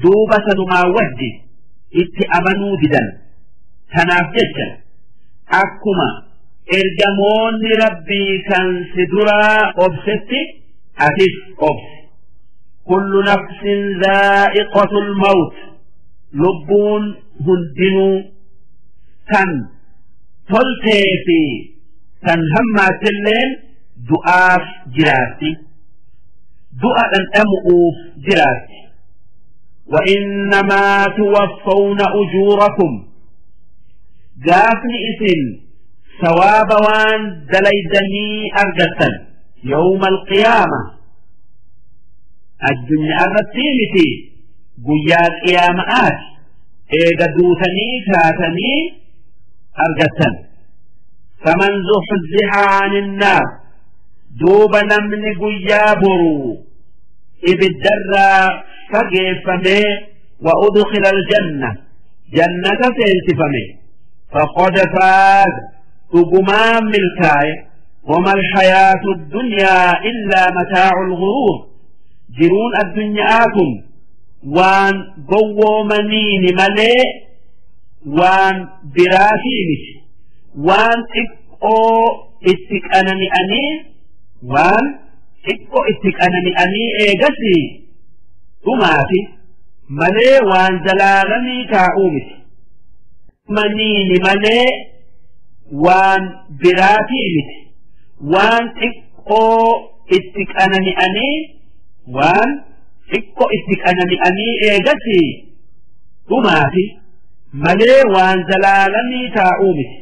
S1: duuba sanumaa wajji itti amanuu didan. Tanaaf jecha akkuma ergamoonni rabbii kan si duraa obsetti atis obsi. Kullu nafsin zaa'iqatul mawt lubbuun hundinuu kan toltee fi kan hammaattilleen du'aaf jiraatti du'a dhandhamu'uuf jiraatti. وإنما توفون أجوركم قافني إسن ثواب وان دليدني أرجتن يوم القيامة الدنيا أرتيمتي قيا القيامات إيغا دوتني كاتني أرجتن فمن زحزح عن النار دوب نمن قيا برو إبدر فجفمي وأدخل الجنة جنة سينتفمي فقد فاز تقمان ملكاي وما الحياة الدنيا إلا متاع الغرور جرون الدنياكم وان قومنين ملي وان براسينك وان تقو اتكأنني أني وان تقو اتكأنني أني إيجسي dhumaati malee waan zalaalamii taa'uu miti. Maniini malee waan biraatii miti. Waan xiqqoo itti qanani'anii waan xiqqoo itti qanani'anii eegasii dhumaati malee waan zalaalamii taa'uu miti.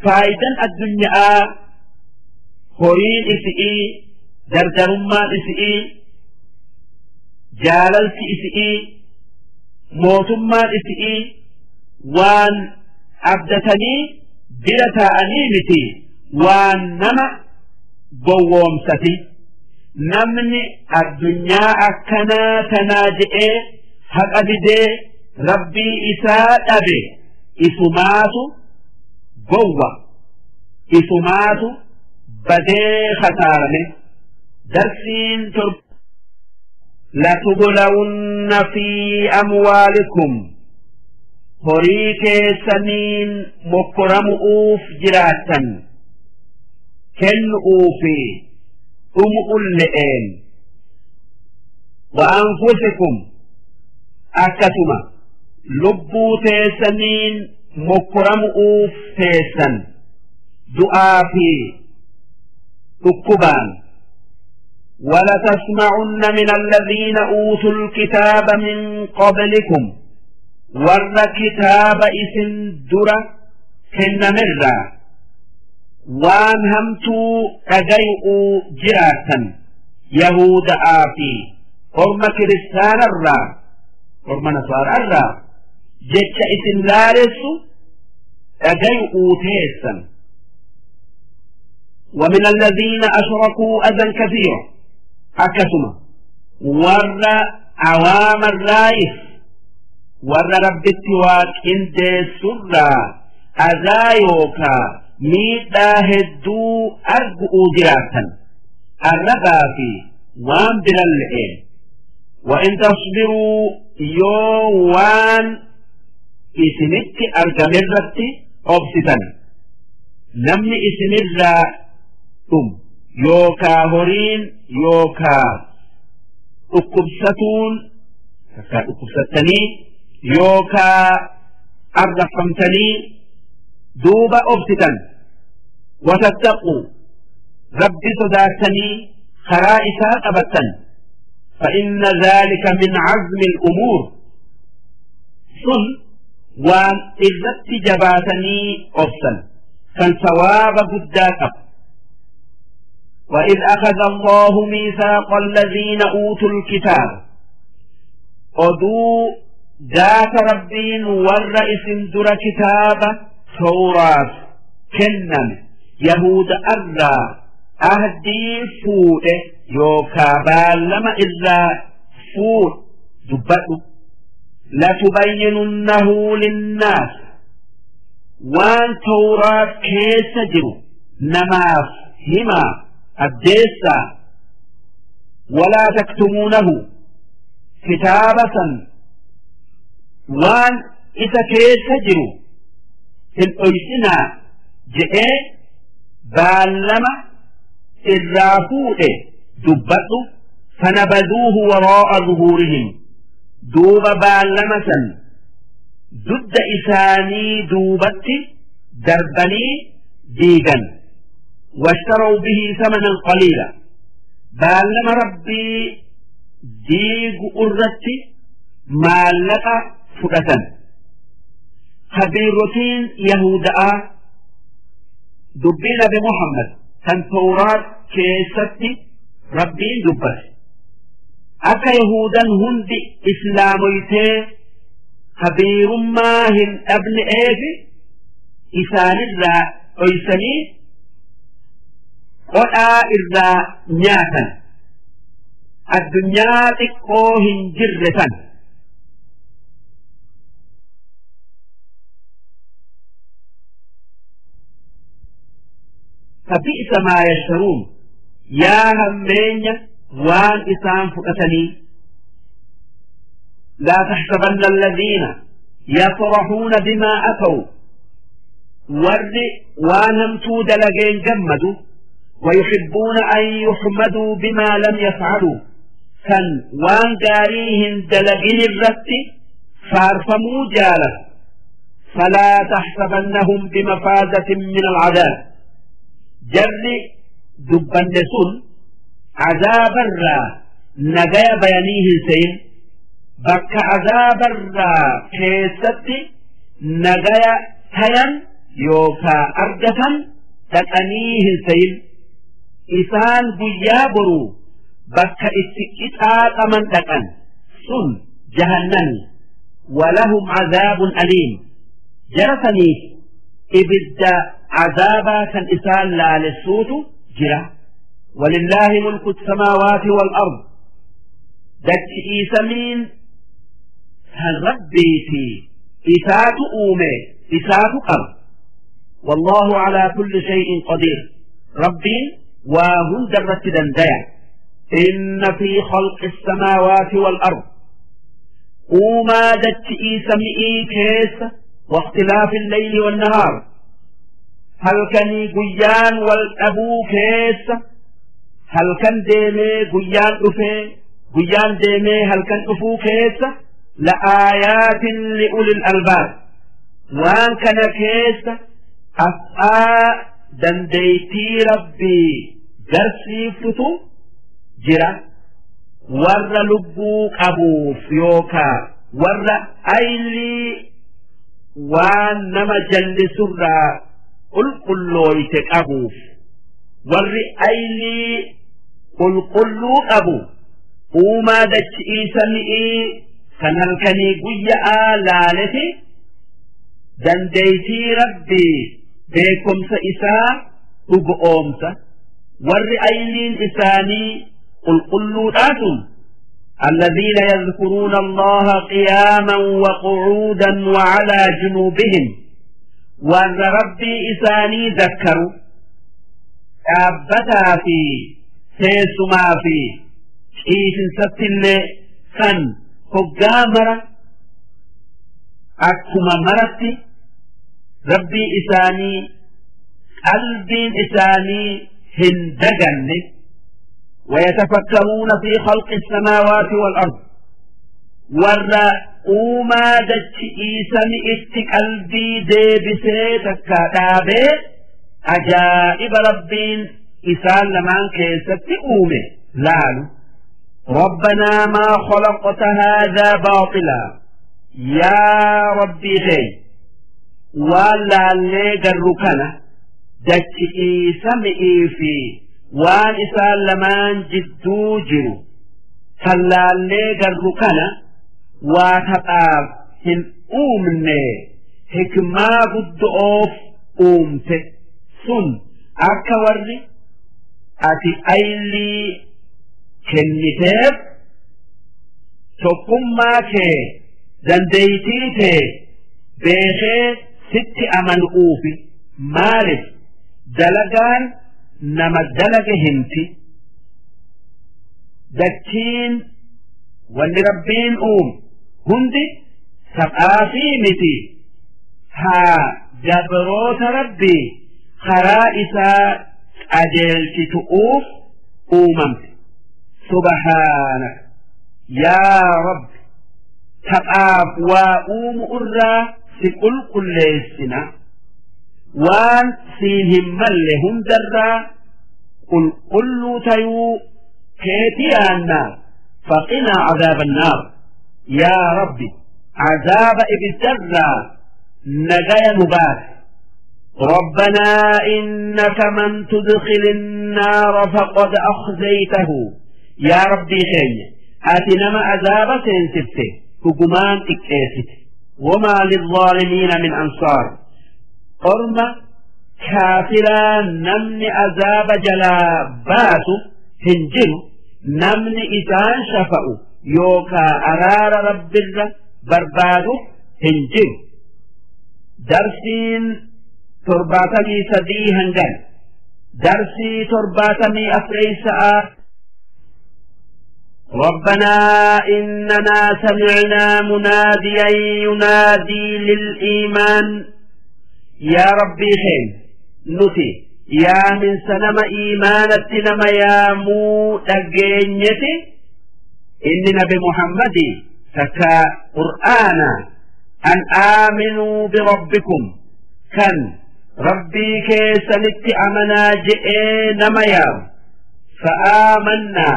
S1: Faayidan addunyaa horiin isi'ii dardarummaan isi'ii jaalalti isi'ii mootummaan isi'ii waan abdatanii bira taa'anii miti waan nama gowwoomsati. Namni addunyaa akkanaa tanaa je'ee haqa didee rabbii isaa dhabe isumaatu gowwa isumaatu badee khasaarame. Darsiin torba لتبلون في أموالكم هريك سنين مكرم أوف جراتا كن أوفي أم اللئين وأنفسكم أكتما لبو تيسنين مكرم أوف تيسن دعافي تكبان ولتسمعن من الذين أوتوا الكتاب من قبلكم ور كتاب إسن درة كن مرة وان همتوا أجيئوا جراتا يهود آفي قرم كريستان الرا قرم نصار الرا جتش إسن لارس أجيئوا تيسا ومن الذين أشركوا أذى كثيرا akkasuma Warra awaamarraayif warra Rabbitti waa qindeessurraa azaa yookaa miidhaa hedduu argu'uu jiraattan arrabaa fi waan biran le'een. وإن تصبروا yoo waan isinitti argamerratti obsitan, namni isinirraa dhumu yookaa horiin yookaa dhukkubsatuun, takkaa dhukkubsattanii yookaa arrafamtanii, duuba obsitan, وتتقوا Rabbi sodaatanii karaa isaa qabattan, فإن ذلك من عزم الأمور, sun waan irratti jabaatanii obsan kan sawaaba guddaa qabu. وإذ أخذ الله ميثاق الذين أوتوا الكتاب, oduu gaafa Rabbiin warra isin dura kitaaba Tawraat kenname Yahuda irraa ahdii fuudhe yookaa baallama irraa fuudhe dubbadhu. لتبيننه للناس, waan Tawraat keessa jiru namaaf himaa addeessaa, ولا تكتمونه, kitaaba san waan isa keessa jiru hin dhoysinaa je'ee baallama irraa fuudhe dubbadhu. فنبذوه وراء ظهورهم, duuba baallama san dudda isaanii duubatti darbanii diigan. واشتروا به ثمنا قليلا, baallama Rabbii diigu irratti maallaqa fudhatan. Kabiirotiin Yahuda'a dubbii Nabi Muhammad kan Tawraat keessatti Rabbiin dubbate akka Yahudan hundi islaamoytee kabiirummaa hin dhabne'eefi isaanirraa dhoysanii qodhaa irraa nyaatan addunyaa xiqqoo hin jirre san. فبئس ما يشترون, yaa hammeenya waan isaan fudhatanii. لا تحسبن الذين يفرحون بما أتوا, warri waan hamtuu dalageen gammadu, ويحبون أن يحمدوا بما لم يفعلوا, kan waan gaarii hin dalagin irratti faarfamuu jaalatu, فلا تحسبنهم بمفازة من العذاب, jarri dubbanne sun azaabarraa nagaya bayanii hin seyin. Bakka azaabarraa keessatti nagaya tayan yookaa argatan dhaqanii hin seyin. Isaan guyyaa boruu bakka itti qixaaxaman dhaqan, sun jahannami. ولهم عذاب أليم, jara saniif ibidda azaabaa kan isaan laalessuutu jira. ولله ملك السماوات والأرض, dachii samiin kan Rabbiiti, isaatu uume, isaatu qaba. والله على كل شيء قدير, Rabbiin waa hunda irratti dandaya. إن في خلق السماوات والأرض, uumaa dachii samii keessa, واختلاف الليل والنهار, halkanii guyyaan wal dhabuu keessa, halkan deemee guyyaan dhufee, guyyaan deemee halkan dhufuu keessa, لآيات لأولي الألباب, waan kana keessa asxaa dandeeytii Rabbii garsiiftutu jira warra lubbuu qabuuf yookaa warra aylii waan nama jallisurraa qulqullooyte qabuuf. Warri aylii qulqulluu qabu uumaa dachii sami'ii kan halkanii guyya'aa laaleti dandeeytii Rabbii beekumsa isaa dhugoomsa. Warri ayliin isaanii qulqulluudhaa sun الذين يذكرون الله قياما وقعودا وعلى جنوبهم وأن ربي إساني ذكروا أبتا في سيسما في إيش ستل كان هقامرة أكما مرتي ربي إساني قلبي إساني هندقن ويتفكرون في خلق السماوات والأرض ور uumaa dachii sami'itti qalbii deebisee takka dhaabee ajaa'iba Rabbiin isaan lamaan keessatti uume laalu. ربنا ما خلقت هذا باطلا يا ربي خير ولا لي dachii sami'ii fi waan isaan lamaan jidduu jiru tallaallee garru kana waa taphaaf hin uumne, hikmaa guddo'oof uumte. Sun akka warri ati aylii kenniteef tokkummaa kee, dandeeytii tee beekee sitti amanuufi. Maaliif? Dalagaan nama dalage himti. Dachiin wanni Rabbiin uume hundi taphaafii miti, haa gabroota Rabbii karaa isaa qajeelchitu'uuf uumamte. Subhaanaka yaa Rabbi, taphaaf waa uumu irraa si qulqulleessina, waan siin hin malle hundarraa qulqulluu tayuu keetii yaannaa. فقنا عذاب النار يا ربي، عذاب إبدرا نجايا نبات. ربنا إنك من تدخل النار فقد أخزيته. يا ربي خير، ati nama عذاب seensifte dhugumaan xiqqeessite. وما للظالمين من أنصار. Orma kaafiraa namni azaaba jalaa baasu hin jiru, namni isaan shafa'u yookaa araara Rabbirra barbaadu hin jiru. Darsiin 73 hangan. Darsii 74. ربنا إننا سمعنا مناديا ينادي للإيمان. يا ربي خير، nuti yaaminsa nama iimaanatti nama yaamuu dhageenyeti. Inni Nabi Muhammadi takka Qur'aana. أن آمنوا بربكم, kan Rabbii keessanitti amanaa je'ee nama yaamu. فآمنا,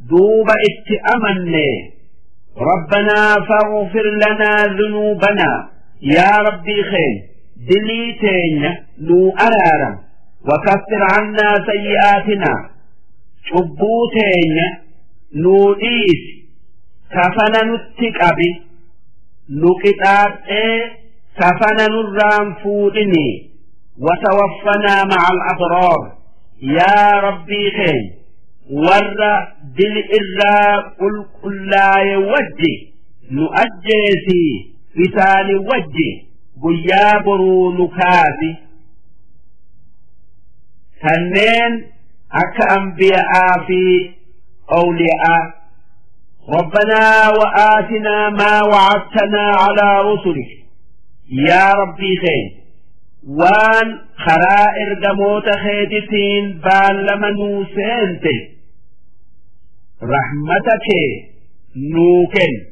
S1: duuba itti amanne. ربنا فاغفر لنا ذنوبنا. يا ربي خير، dilii teenya nuu araaram. وكفر عنا سيئاتنا, cubbuu teenya nuu dhiisi, kafana nutti qabi, nu qixaaxee kafana nurraan fuudhini. وتوفنا مع الأبرار. يا ربي خير، warra dili irraa qulqullaaye wajji nu ajjeesi, isaani wajji guyyaa boruu nu kaasi, kanneen akka anbiya'aa fi awliyaa. ربنا وآتنا ما وعدتنا على رسلك. يا ربي خير، waan karaa ergamoota keetitiin baallama nuu seente, rahmata kee nuu kenni.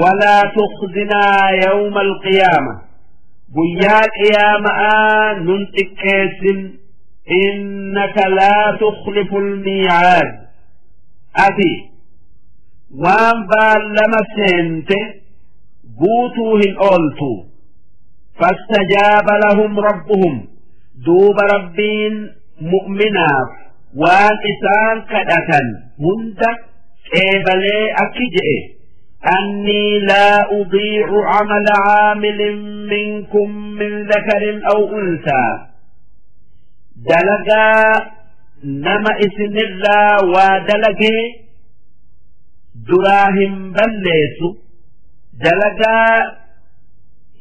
S1: ولا تخزنا يوم القيامة, guyyaa qiyaama'aa nun xiqqeessin. إنك لا تخلف الميعاد, ati waan baallama seente guutuu hin ooltu. فاستجاب لهم ربهم, duuba Rabbiin mu'minaaf waan isaan kadhatan hunda qeebalee akki je'e: أني لا أضيع عمل عامل منكم من ذكر أو أنثى. Dalagaa nama isinirraa waa dalagee Duraa hin balleessu. Dalagaa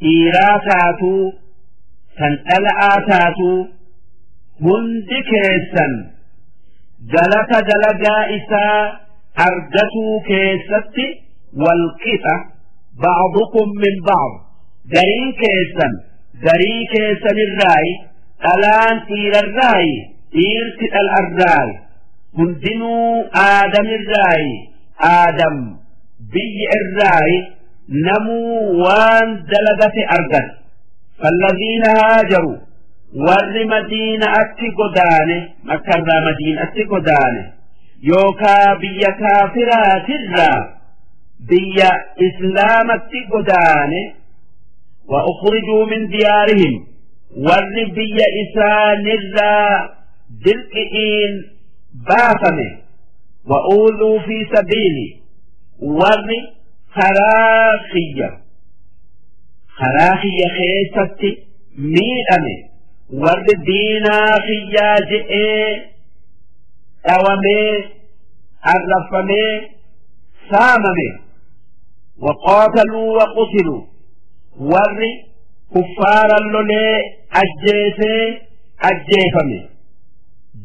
S1: dhiiraa taatuu tan dhala'aa taatuu hundi keessan galata dalagaa isaa argatuu keessatti walqixa. Ba'dukum min ba'd, gariin keessan garii keessanirraayi, dhalaan dhiirarraayi, dhiirti dhal'arraayi, hundinuu aadamirraayi, aadam biyya irraayi, namuu waan dalagate argata. فالذين هاجروا, warri madiina'atti godaane, makkarraa madiinatti godaane yookaa biyya kaafiraatirraa biyya islaamatti godaane, وأخرجوا من ديارهم, warri biyya isaanirraa dirqi'iin baafame, وأوذوا في سبيلي, warri karaa kiyya keessatti miidhame, warri diinaa kiyyaa je'ee dhawamee, arrafamee, saamame, وقاتلوا وقتلوا, warri kuffaara lolee ajjeesee ajjeefame,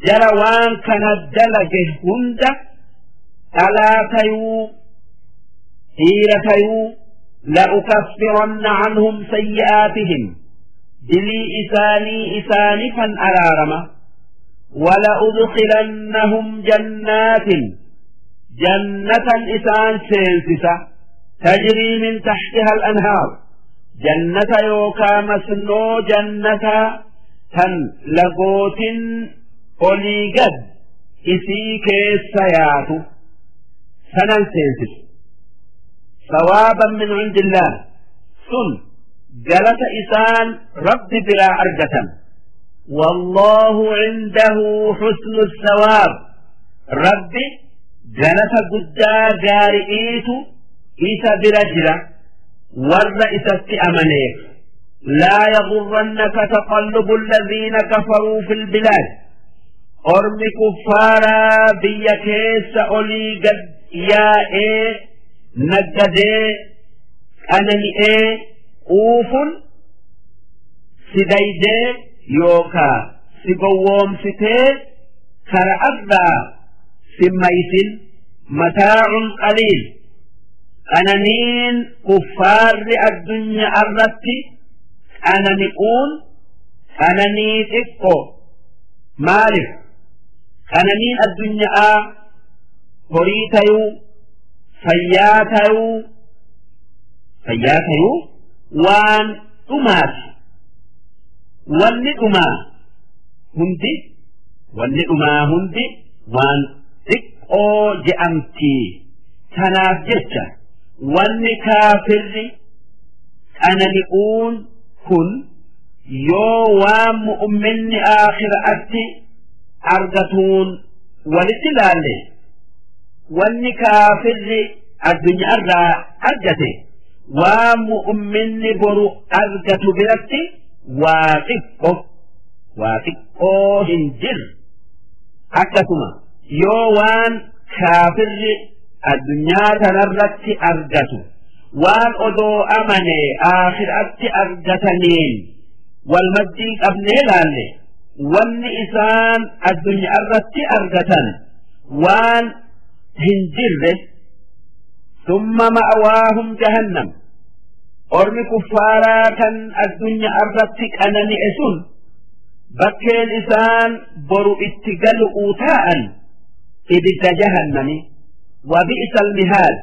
S1: jara waan kana dalage hunda, dhalaa tayuu dhiira tayuu, لأكفرن عنهم سيئاتهم, dilii isaanii isaanifan araarama, ولأدخلنهم جنات, jannatan isaan seensisa, تجري من تحتها الأنهار, jannata yookaa masnoo jannata tan lagootin olii gad isii keessa yaatu sanan seensisu. ثوابا من عند الله, sun galata isaan rabbi biraa argatan. والله عنده حسن الثواب, rabbi galata guddaa gaari'iitu isa bira jira warra isatti amaneef. لا يغرنك تقلب الذين كفروا في البلاد, ormi kuffaaraa biyya keessa olii gad yaa'ee, naggadee, qanani'ee quufun si daydee yookaa si gowwoomsitee kara irraa si maysin. متاع قليل, qananiin kuffaarri addunyaa irratti qanani'uun qananii xiqqoo. Maaliif? Qananiin addunyaa horii tayuu, fayyaa tayuu waan dhumaati. Wanni dhumaa hundi waan xiqqoo je'amti. Tanaaf jecha wanni kaafirri qanani'uun kun yoo waan mu'umminni aakhiraatti argatuun walitti ilaalle, wanni kaafirri addunyaarraa argate waan mu'umminni boru argatu biratti waa xiqqo, waa xiqqoo hin jirre. Akkasuma yoo waan kaafirri addunyaa tanarratti argatu waan odoo amane aakhiraatti argataniin wal maddii qabnee laalle, wanni isaan addunyaa irratti argatan waan hin jirre. ثم مأواهم جهنم, ormi kuffaaraa kan addunyaa irratti qanani'e sun bakkeen isaan boru itti galu'uu taa'an ibidda jahannami. وبئس المهاد,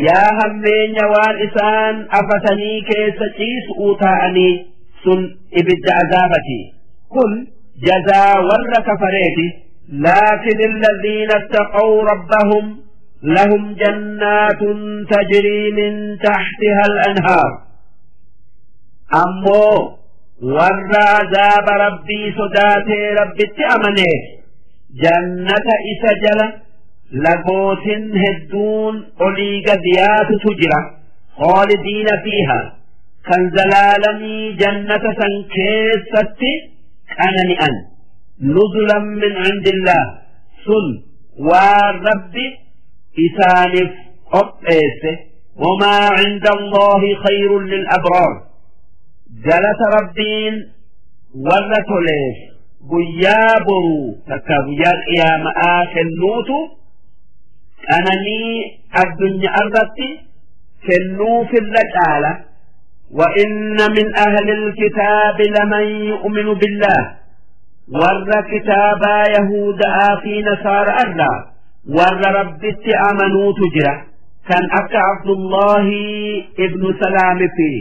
S1: yaa hammeenya waan isaan afatanii keessa ciisu'uu taa'anii, sun ibidda azaabati. Kun jazaa warra kafareeti. لكن الذين اتقوا ربهم لهم جنات تجري من تحتها الأنهار, ammoo warra azaaba rabbii sodaatee rabbitti amaneef jannata isa jala lagootin hedduun olii gad yaatutu jira, خالدين فيها, kan zalaalamii jannata san keessatti qanani'an. نزلا من عند الله, sun waan rabbi isaaniif qopheesse. Wamaa cinda Allaahi khayrun lil-abraar. Galata Rabbiin warra toleef guyyaa boruu takka guyyaa qiyaama'aa kennuutu qananii addunyaa irratti kennuufirra caala. وإن من أهل الكتاب لمن يؤمن بالله. ور كتابا يهودا في نصارى أرلا ور ربت أمنوا تجرى كان أكا عبد الله ابن سلام في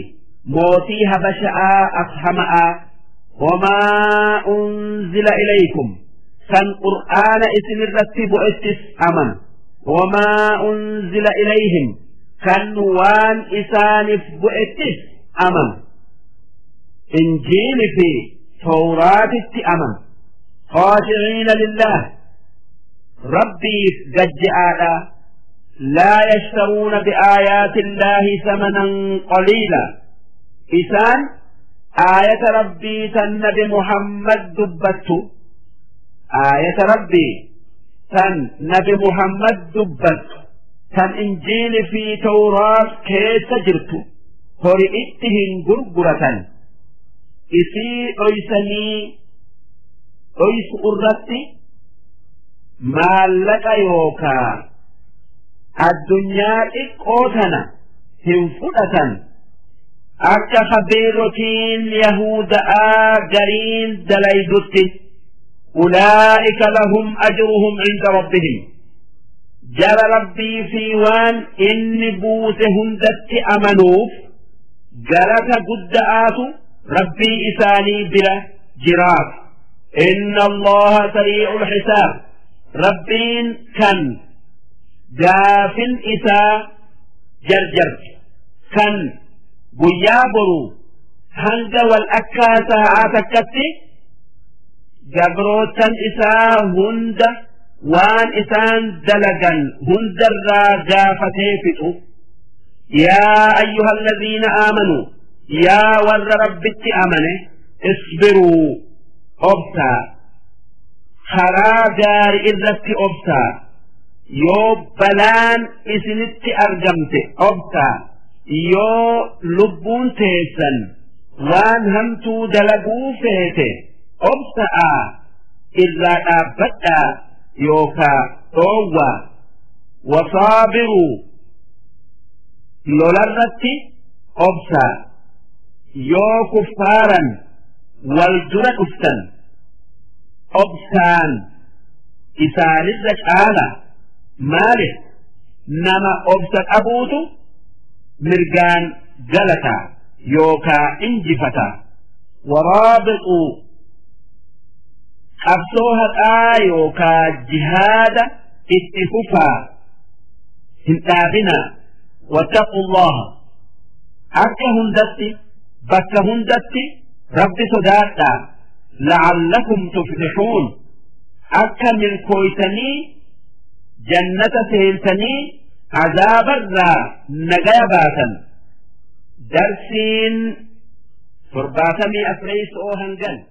S1: موتي هبشاء أصحماء. وما أنزل إليكم كان قرآن اسم الرتب اتس أمن. وما أنزل إليهم كان وان إسانف بؤتس أمن. إنجيل في توراة أمن. خاشعين لله ربي ججعالا لا يشترون بآيات الله ثمنا قليلا. إسان آية ربي تنبي محمد دبت، آية ربي تنبي محمد دبت تن إنجيل في توراة كيس جرت هرئتهن غرغرة إسي أيسني أيس أرتي ما لك يوكا الدنيا إقوتنا هنفدة أكا خبيرتين يهود آجرين دليدت. أولئك لهم أجرهم عند ربهم. جل ربي في وان إن بوسهم دت أمنوف جلت قدآت ربي إساني بلا جراف. إن الله سريع الحساب. ربين كان جاف إسا جرجر كان قيابرو هنگ والأكا ساعتكتي جبروتا إسا هند وان إسان دلقا هند الراجافتي فتو. يا أيها الذين آمنوا يا ور ربت أمنه اصبروا أبسا خراجار إذت أبسا يو بلان إسنت أرجمت أبسا يو لبون تيسن وان همتو دلقو فيته أبسا إلا أبتا يوكا طوى. وصابروا لولرتي أبسا يو كفارا والجرى أفتن أبسان إسان الرجالة ماله نما أبسا أبوتو مرقان جلتا يوكا انجفتا. ورابطوا أبسوها يوكا جهاد اتففا هنتابنا. واتقوا الله أكا هندتي بك هندتي رب صداتا لعلكم تفلحون. أكا من كويتني جنة سهلتني عذاب الرا نجاباتا. درسين 74 أوهنجل.